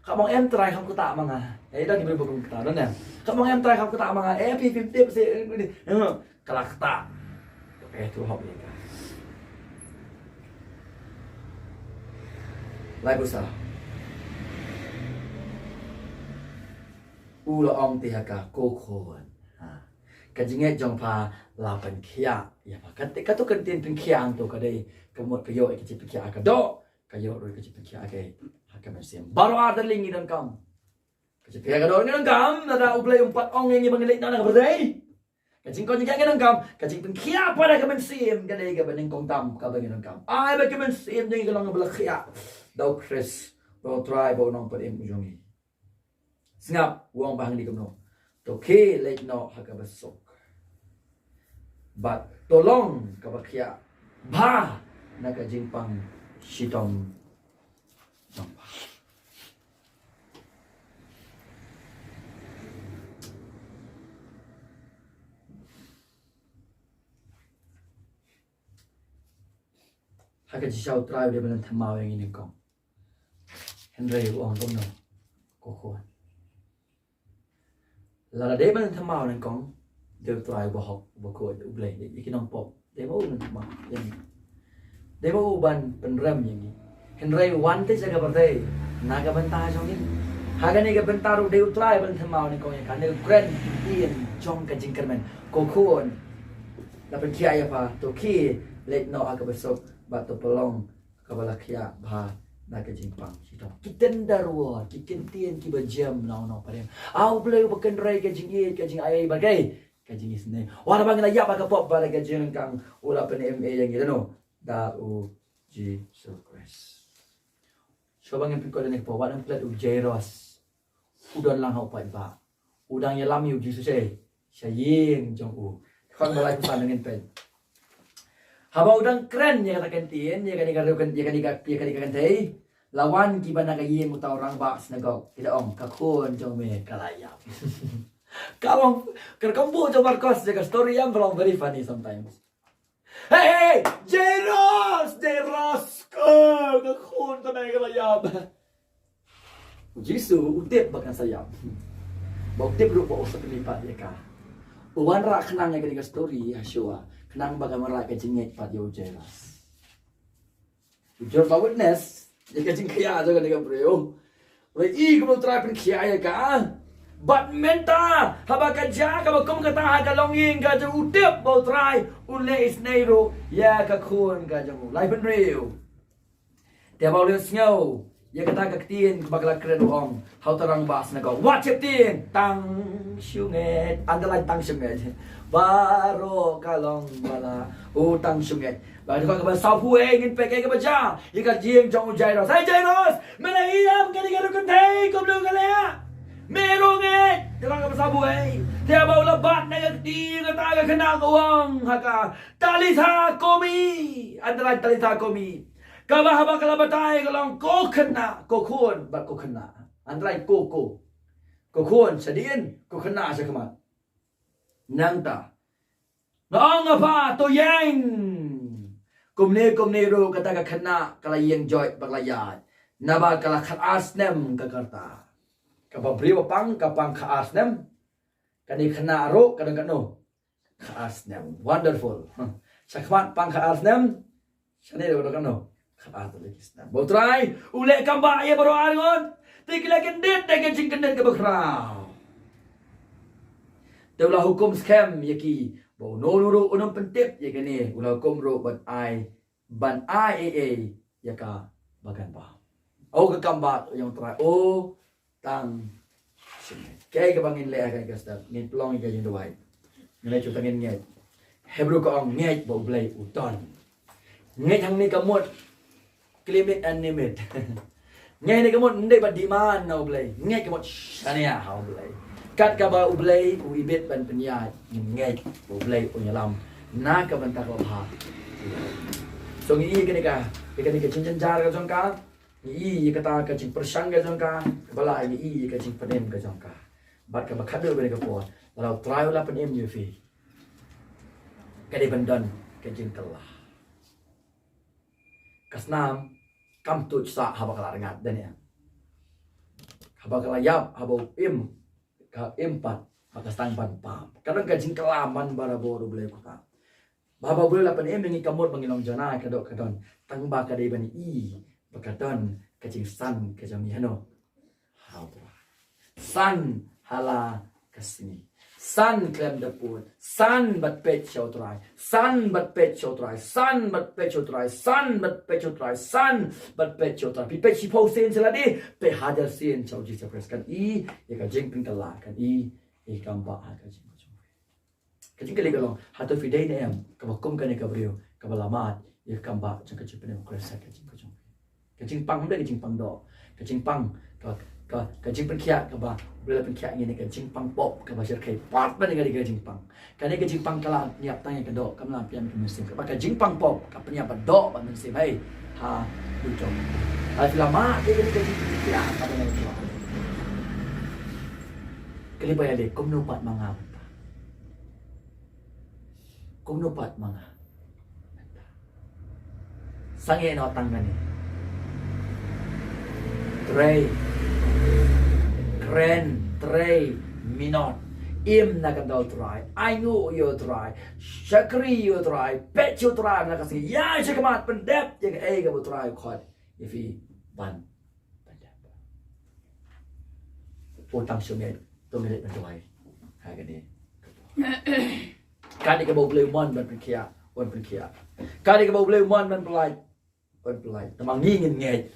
Ka ong em Trai kham ktah ma nga. Eh, don ki briew ba kum ktah, don em. Ka ong em Trai kham ktah ma nga. Eh, phi phim tip seh, eh, ka la ktah. Ka ïathuh hok ïa ka. Laiphew saw. U la ong te ha ka, ko khun. Ha. Ka jingngeit jong pha la pynkhiah ïa pha. Ka, kato ka ktien pynkhiah hangto ka dei ka mut ka ïoh ïa ka jingpynkhiah ha ka doh, ka ïoh ruh ïa ka jingpynkhiah ha ka, ha ka mynsiem. Baroh artylli ngi donkam ka jingpynkhiah ha ka doh, ngi donkam, lada U Blei um pat ong ïa ngi ba ngin leit noh na ka pyrthei. Ka jingkhuslai ngi donkam ka jingpynkhiah pat ha ka mynsiem, ka dei kaba nyngkong tam kaba ngi donkam. Ai ba ka mynsiem jong ngi ka long kaba la khiah da U Khrist, da U Trai bad U Nongpynim jong ngi. Sngap, u ong ba hangne kumno. To khie leit noh ha kaba suk. Bad to long kaba khiah bha na ka jingpang shitom jong pha. Ha ka jingshisha U Trai u dei ban thymmai ïa ngi nyngkong. Hynrei u ong kumno, ko khun. Lada dei ban thymmai nyngkong, dei U Trai uba hok, uba khuid, U Blei, dei ki nongpop, dei ma u ban thymmai ïa ngi. Dei ma u ban pynrem ïa ngi. Hynrei u wan te sha ka pyrthei na ka bynta jong ngi. Ha kane ka bynta ruh dei U Trai ban thymmai nyngkong ïa ka, ne u kren ktien jong ka jingkyrmen. Ko khun, la pynkhiah ïa pha, to khie leit noh ha kaba suk, bad to pynlong kaba la khiah bha na ka jingpang shitom. Ki tender word, ki kyntien kiba jem na u Nongpynim. A U Blei uba kynrei ka jingïeit, ka jingaiei bad ka, ka jingisynei. Wat haba ngi la ïap ha ka pop bad ha ka jingryngkang, u la pynim ïa ngi da uno? Da U Jisu Khrist. Kaba ngin pynkup ïa kane ka por, wat nang klet u Jairus. U don lang ha u paidbah. U dang ïalam ïa u Jisu sha, sha ïing jong u. Khang ba lai phew san ngin peit. Haba u dang kren ïa kata ka ktien, ïa kane ka riew kyn-, ïa kane ka, ïa kane ka kynthei. La wan kiba na ka ïing uta u rangbah synagog. Ki da ong, ka khun jong me ka la ïap. Ka long, ka rukom buh jong Markos ïa ka story ïa ka long very funny sometimes. Hey, hey, hey, Jairus, Jairus, ka, ka khun jong me ka la ïap. U Jisu u tip ba kan sa ïap. Ba u tip ruh ba u sa pynmih pat ïa ka. U wanrah khnang ïa kane ka story ha shuwa. Khnang ba kan wanrah ka jingngeit pat ïa u Jairus. U Jairus ba witness ïa ka jingkhia jong kane ka briew. U la ïohi kumno u Trai pynkhiah ïa ka. Bad mynta haba ka jia kaba kum kata ha ka longïing ka jong u, u tip ba u Trai un leh isynei ruh ïa ka khun ka jong u. Lai pynriew. Te ba u la sngew ïa kata ka ktien kaba ka la kren, u ong ha uta u rangbah synagog, wat sheptieng, tang shu ngeit. Underline tang shu ngeit. Baroh ka long ba la, u tang shu ngeit. Bad ka kaba sawphew wei ngin peit ïa kaba jia ïa ka jingim jong u Jairus. Hai Jairus, me la ïap ïa kane ka riew kynthei kumno ka leh? Me ruh ngeit. Te kaba sawphew wei. Te ba u la bat na ka kti kata ka khynnah, ka ong ha ka, Talitha kumi. Underline Talitha kumi. Kaba haba ka la batai ka long, ko khynnah, ko khun, bad ko khynnah. Underline ko, ko. Ko khun shadien, ko khynnah shakhmat. Nangta, nga ong ha pha, to ïeng. Kumne kumne ruh kata ka khynnah ka la ïeng joit bad ka la ïaid. Naba ka la khat ar snem ka rta. Kaba briew ba pang, ka pang khat ar snem. Kane ka khynnah ruh ka don katno? Khat ar snem. Wonderful. Shakhmat pang khat ar snem. Shane ruh ka don katno? Khat ar tylli ki snem. Ba u Trai u leh kam ba ïa baroh arngut. Te ki la kyndit da ka jingkyndit kaba khraw. Te u la hukum skhem ïa ki ba uno uno ruh un ym pyntip ïa kane. U la hukum ruh ban ai, ban ai ei ei ïa ka ba kan bam. O ka kam ba ïa u Trai, o tang shu ngeit. Kaei kaba ngin leh ha kane ka step? Ngin pynlong ïa ka jingduwai. Ngin leh shuh tang ngin ngeit. Hebru ka ong, ngeit ba U Blei u don. Ngeit hangne ka mut klim it and nim it. Ngeit hangne ka mut ym dei ba demand na U Blei. Ngeit ka mut shaniah ha U Blei. Kat kaba U Blei u ibit ban pynïaid, ngin ngeit ba U Blei un ïalam na ka bynta kaba bha. So ngi ïohi ïa kane ka, ïa kane ka jingjynjar ka jong ka. Ngi ïohi ïa kata ka jingpyrshang ka jong ka, kaba lai ngi ïohi ïa ka jingpynim ka jong ka. Bad kaba khadduh kane ka por, lada U Trai u la pynim ïa phi, ka dei ban don ka jingkylla. Ka snam kam tuid sah haba ka la rngat, dei ne em? Haba ka la ïap, haba u im, ka im pat, ba ka sdang ban bam. Ka don ka jingkylla man barabor, U Blei u kyrpad. Ba haba U Blei u la pynim ïa ngi, ka mut ba ngi long janai, ka doh ka don. Tang ba ka dei ban i ba ka don ka jingsan ka jong ngi hano? Ha U Trai. San ha la ka sngi. San khlem da pud. San bad peit sha U Trai. San bad peit sha U Trai. San bad peit sha U Trai. San bad peit sha U Trai. San bad peit sha U Trai. Phi peit shiphew sien sha lade, peit hajar sien sha U Jisu Khrist. Kan i ïa ka jingpynkylla, kan i ïa ka kam ba ha ka jingim ka jong phi. Ka jingkylli ka long, hato phi dei ne em kaba kum kane ka briew kaba la mad ïa ka kam ba jong ka jingpynim U Khrist ha ka jingim ka jong phi? Ka jingpang ym dei ka jingpang doh. Ka jingpang, ka, ka, ka jingpynkhiah kaba U Blei u la pynkhiah ïa ngi ne ka jingpang pop kaba shyrkhei. Pat ban ïa ka dei ka jingpang. Kane ka jingpang ka la pynïap tang ïa ka doh, kam la pynïap ïa ka mynsiem. Kaba ka jingpang pop ka pynïap ba doh bad mynsiem. Hei, ha, u jong. Haba phi la mad ïa kane ka jingpynkhiah kaba na ka doh. Kane ba ïa leh kumno pat ma nga mynta? Kumno pat ma nga? Sangeh noh tang kane. Trei. Kren, trei, minot. Im na ka bynta U Trai. Ainguh ïa U Trai. Shakri ïa U Trai. Peit sha U Trai na ka sngi. Ïa sha khmat, pyndep ïa kaei kaba U Trai u khot ïa phi ban pyndep. U tang shu ngeit, to ngeit ban duwai. Ha kane. Ka dei kaba U Blei u mon ban pynkhiah, un pynkhiah. Ka dei kaba U Blei u mon ban pyllait, un pyllait. Namar ngi ngin ngeit.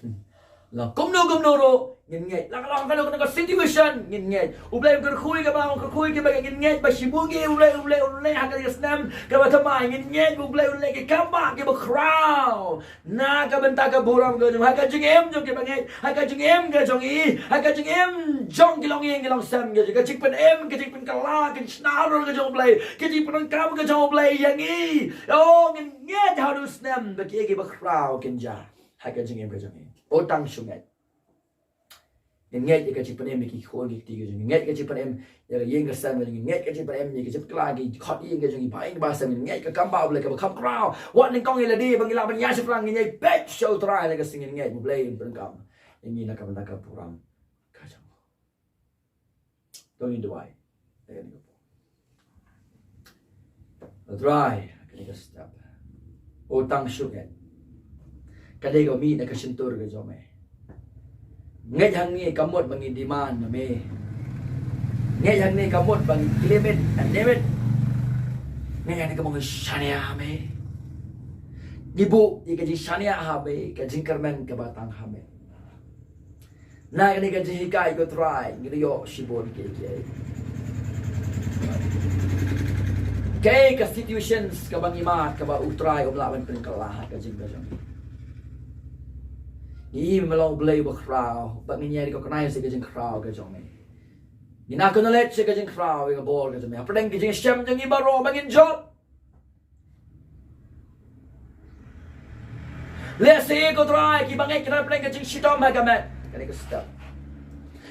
Long kumno kumno ruh ngin ngeit. La ka long kano kano ka situation ngin ngeit. U Blei un kyrkhu ïa kaba, un kyrkhu ïa kaba ngeit, ngin ngeit ba shibun ngi, U Blei, U Blei un leh ha kane ka snem kaba thymmai. Ngin ngeit ba U Blei un leh ki kambah kiba khraw na ka bynta ka burom ka jong, ha ka jingim jong kiba ngeit, ha ka jingim ka jong i, ha ka jingim jong ki longïing ki longsem ka jong i, ka jingpynim, ka jingpynkylla, ka jingshna rul ka jong U Blei, ka jingpyndonkam ka jong U Blei ïa ngi. O, ngin ngeit haduh snem ba kiei kiba khraw kin jia ha ka jingim ka jong i. O, tang shu ngeit. Ngin ngeit ïa ka jingpynim ïa ki khun ki kti ka jong ngi. Ngin ngeit ka jingpynim ïa ka ïing ka sem ka jong ngi. Ngin ngeit ka jingpynim ïa ka jingpynkhlaiñ ki khot ïing ka jong ngi. Ba ïing ba sem, ngin ngeit ka kam ba U Blei kaba kham khraw. Wat nyngkong ïa lade ba ngi lah ban ïaid shaphrang, ngin ïai peit sha U Trai na ka sngi, ngin ngeit U Blei un pyndonkam ïa ngi na ka bynta ka burom ka jong u. To ngin duwai. Trai, kane ka step. O tang shu ngeit. Ka dei ka mih na ka shyntur ka jong me. Ngeit hangne ka mut ba ngi demand na me. Ngeit hangne ka mut ba ngi claim it and name it. Ngeit hangne ka mut ngi shaniah ha me. Ngi buh ïa ka jingshaniah ha me, ka jingkyrmen kaba tang ha me. Na kane ka jinghikai ko Trai, ngi la ïoh shibun kiei kiei. Kaei ka situations kaba ngi mad kaba U Trai um lah ban pynkylla ha ka jingim ka jong ngi. Ngi im, me long U Blei uba khraw, bad ngin ïai recognize ïa ka jingkhraw ka jong me. Ngin acknowledge ïa ka jingkhraw ïa ka bor ka jong me hapdeng ka jingshem jong ngi baroh ba ngin jop. Lehse ko Trai, kiba ngeit ki don hapdeng ka jingshitom ha ka met kane ka step.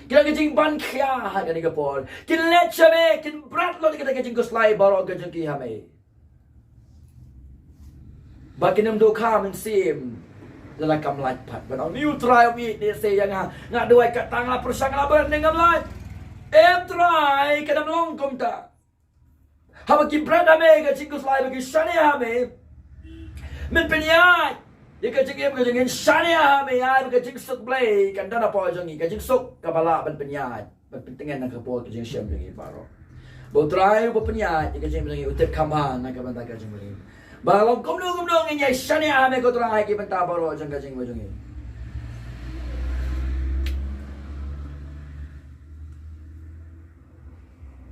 Ki don ka jingban khia ha kane ka por. Kin leit sha me, kin bret lut ïa kata ka jingkhuslai baroh ka jong ki ha me. Ba kin ym duh kha mynsiem lada kam lait pat. Ban ong, ni U Trai um ïeit lehse ïa nga, nga duwai katta, nga la pyrshang, nga la bret ne ngam lait. Em Trai, kan ym long kumta. Haba ki bret ha me ka jingkhuslai, ba ki shaniah ha me, men pynïaid ïa ka jingim ka jong ngi. Shaniah ha me, ïa ba ka jingsuk Blei kan don hapoh jong ngi, ka jingsuk kaba lah ban pynïaid, ban pyntngen na ka por ka jingshem jong ngi baroh. Ba U Trai uba pynïaid ïa ka jingim jong ngi u tip kham bha na ka bynta ka jingim jong ngi. Ba long kumno kumno ngin ïai shaniah ha me ko Trai ha ki bynta baroh jong ka jingim jong ngi.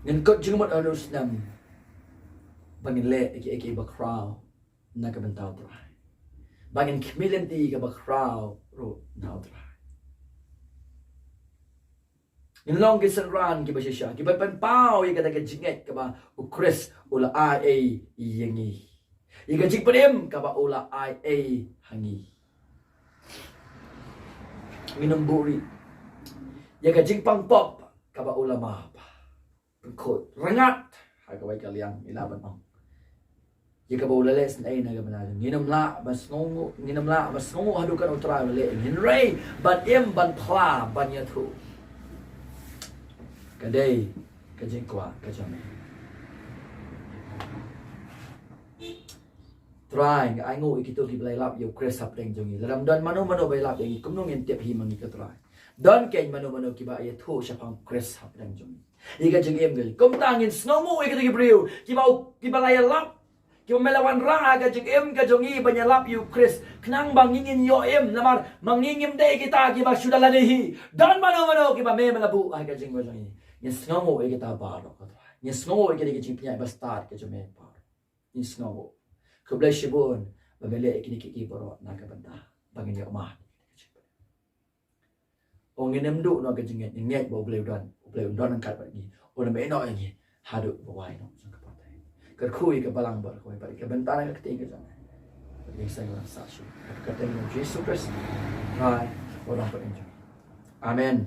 Ngin kut jingmut haduh u snem ba ngin leh ïa kiei kiei ba khraw na ka bynta U Trai. Ba ngin khmih lynti kaba khraw ruh na U Trai. Ngin long ki synran kiba shisha, kiba pynpaw ïa kata ka jingngeit kaba U Khrist u la ai ei ïa ngi, ïa ka jingpynim kaba u la ai ei ha ngi. Ngin ym buhrieh ïa ka jingpang pop kaba u la map. Pynkhuid, rngat ha kawei ka liang, i lah ban ong. Ïa kaba u la leh sngewbha na ka bynta jong ngi. Ngin ym lah ban sngewnguh, ngin ym lah ban sngewnguh haduh katno U Trai u la leh. Hynrei ban im, ban phla, ban ïathuh, ka dei ka jingkwah ka jong me. Trai, nga ainguh ïa kito kiba la ïalap ïa U Khrist hapdeng jong ngi. Lada ym don mano mano ba ïalap ïa ngi, kumno ngin tip hi ma ngi ko Trai? Don keiñ mano mano kiba ïathuh shaphang U Khrist hapdeng jong ngi. Ïa ka jingim ka jong ngi. Kumta ngin sngewnguh ïa kito ki briew kiba, kiba la ïalap, kiba me la wanrah ha ka jingim ka jong ngi ban ïalap ïa U Khrist, khnang ba ngi ngin ïoh im, namar ma ngi ngim dei kita kiba shu da lade hi. Don mano mano kiba me, me la buh ha ka jingim ka jong ngi. Ngin sngewnguh ïa kita baroh ko Trai. Ngin sngewnguh ïa kine ki jingpynïaid ba stad ka jong me baroh. Ngin sngewnguh. Khublei shibun ba me leh ïa kine kiei kiei baroh na ka bynta ba ngin ïoh mad. O ngin ym duh noh ka jingngeit, ngin ngeit ba U Blei u don, U Blei un don ryngkat bad ngi, un ym ïehnoh ïa ngi haduh ba wai noh jong ka pyrthei. Kyrkhu ïa ka balang baroh kawei bad ïa ka bynta na ka ktien ka jong me. Bad ïa ka seng ba nang sah shuh. Ha ka kyrteng jong U Jisu Khrist, Trai bad U Nongpynim jong ngi. Amen.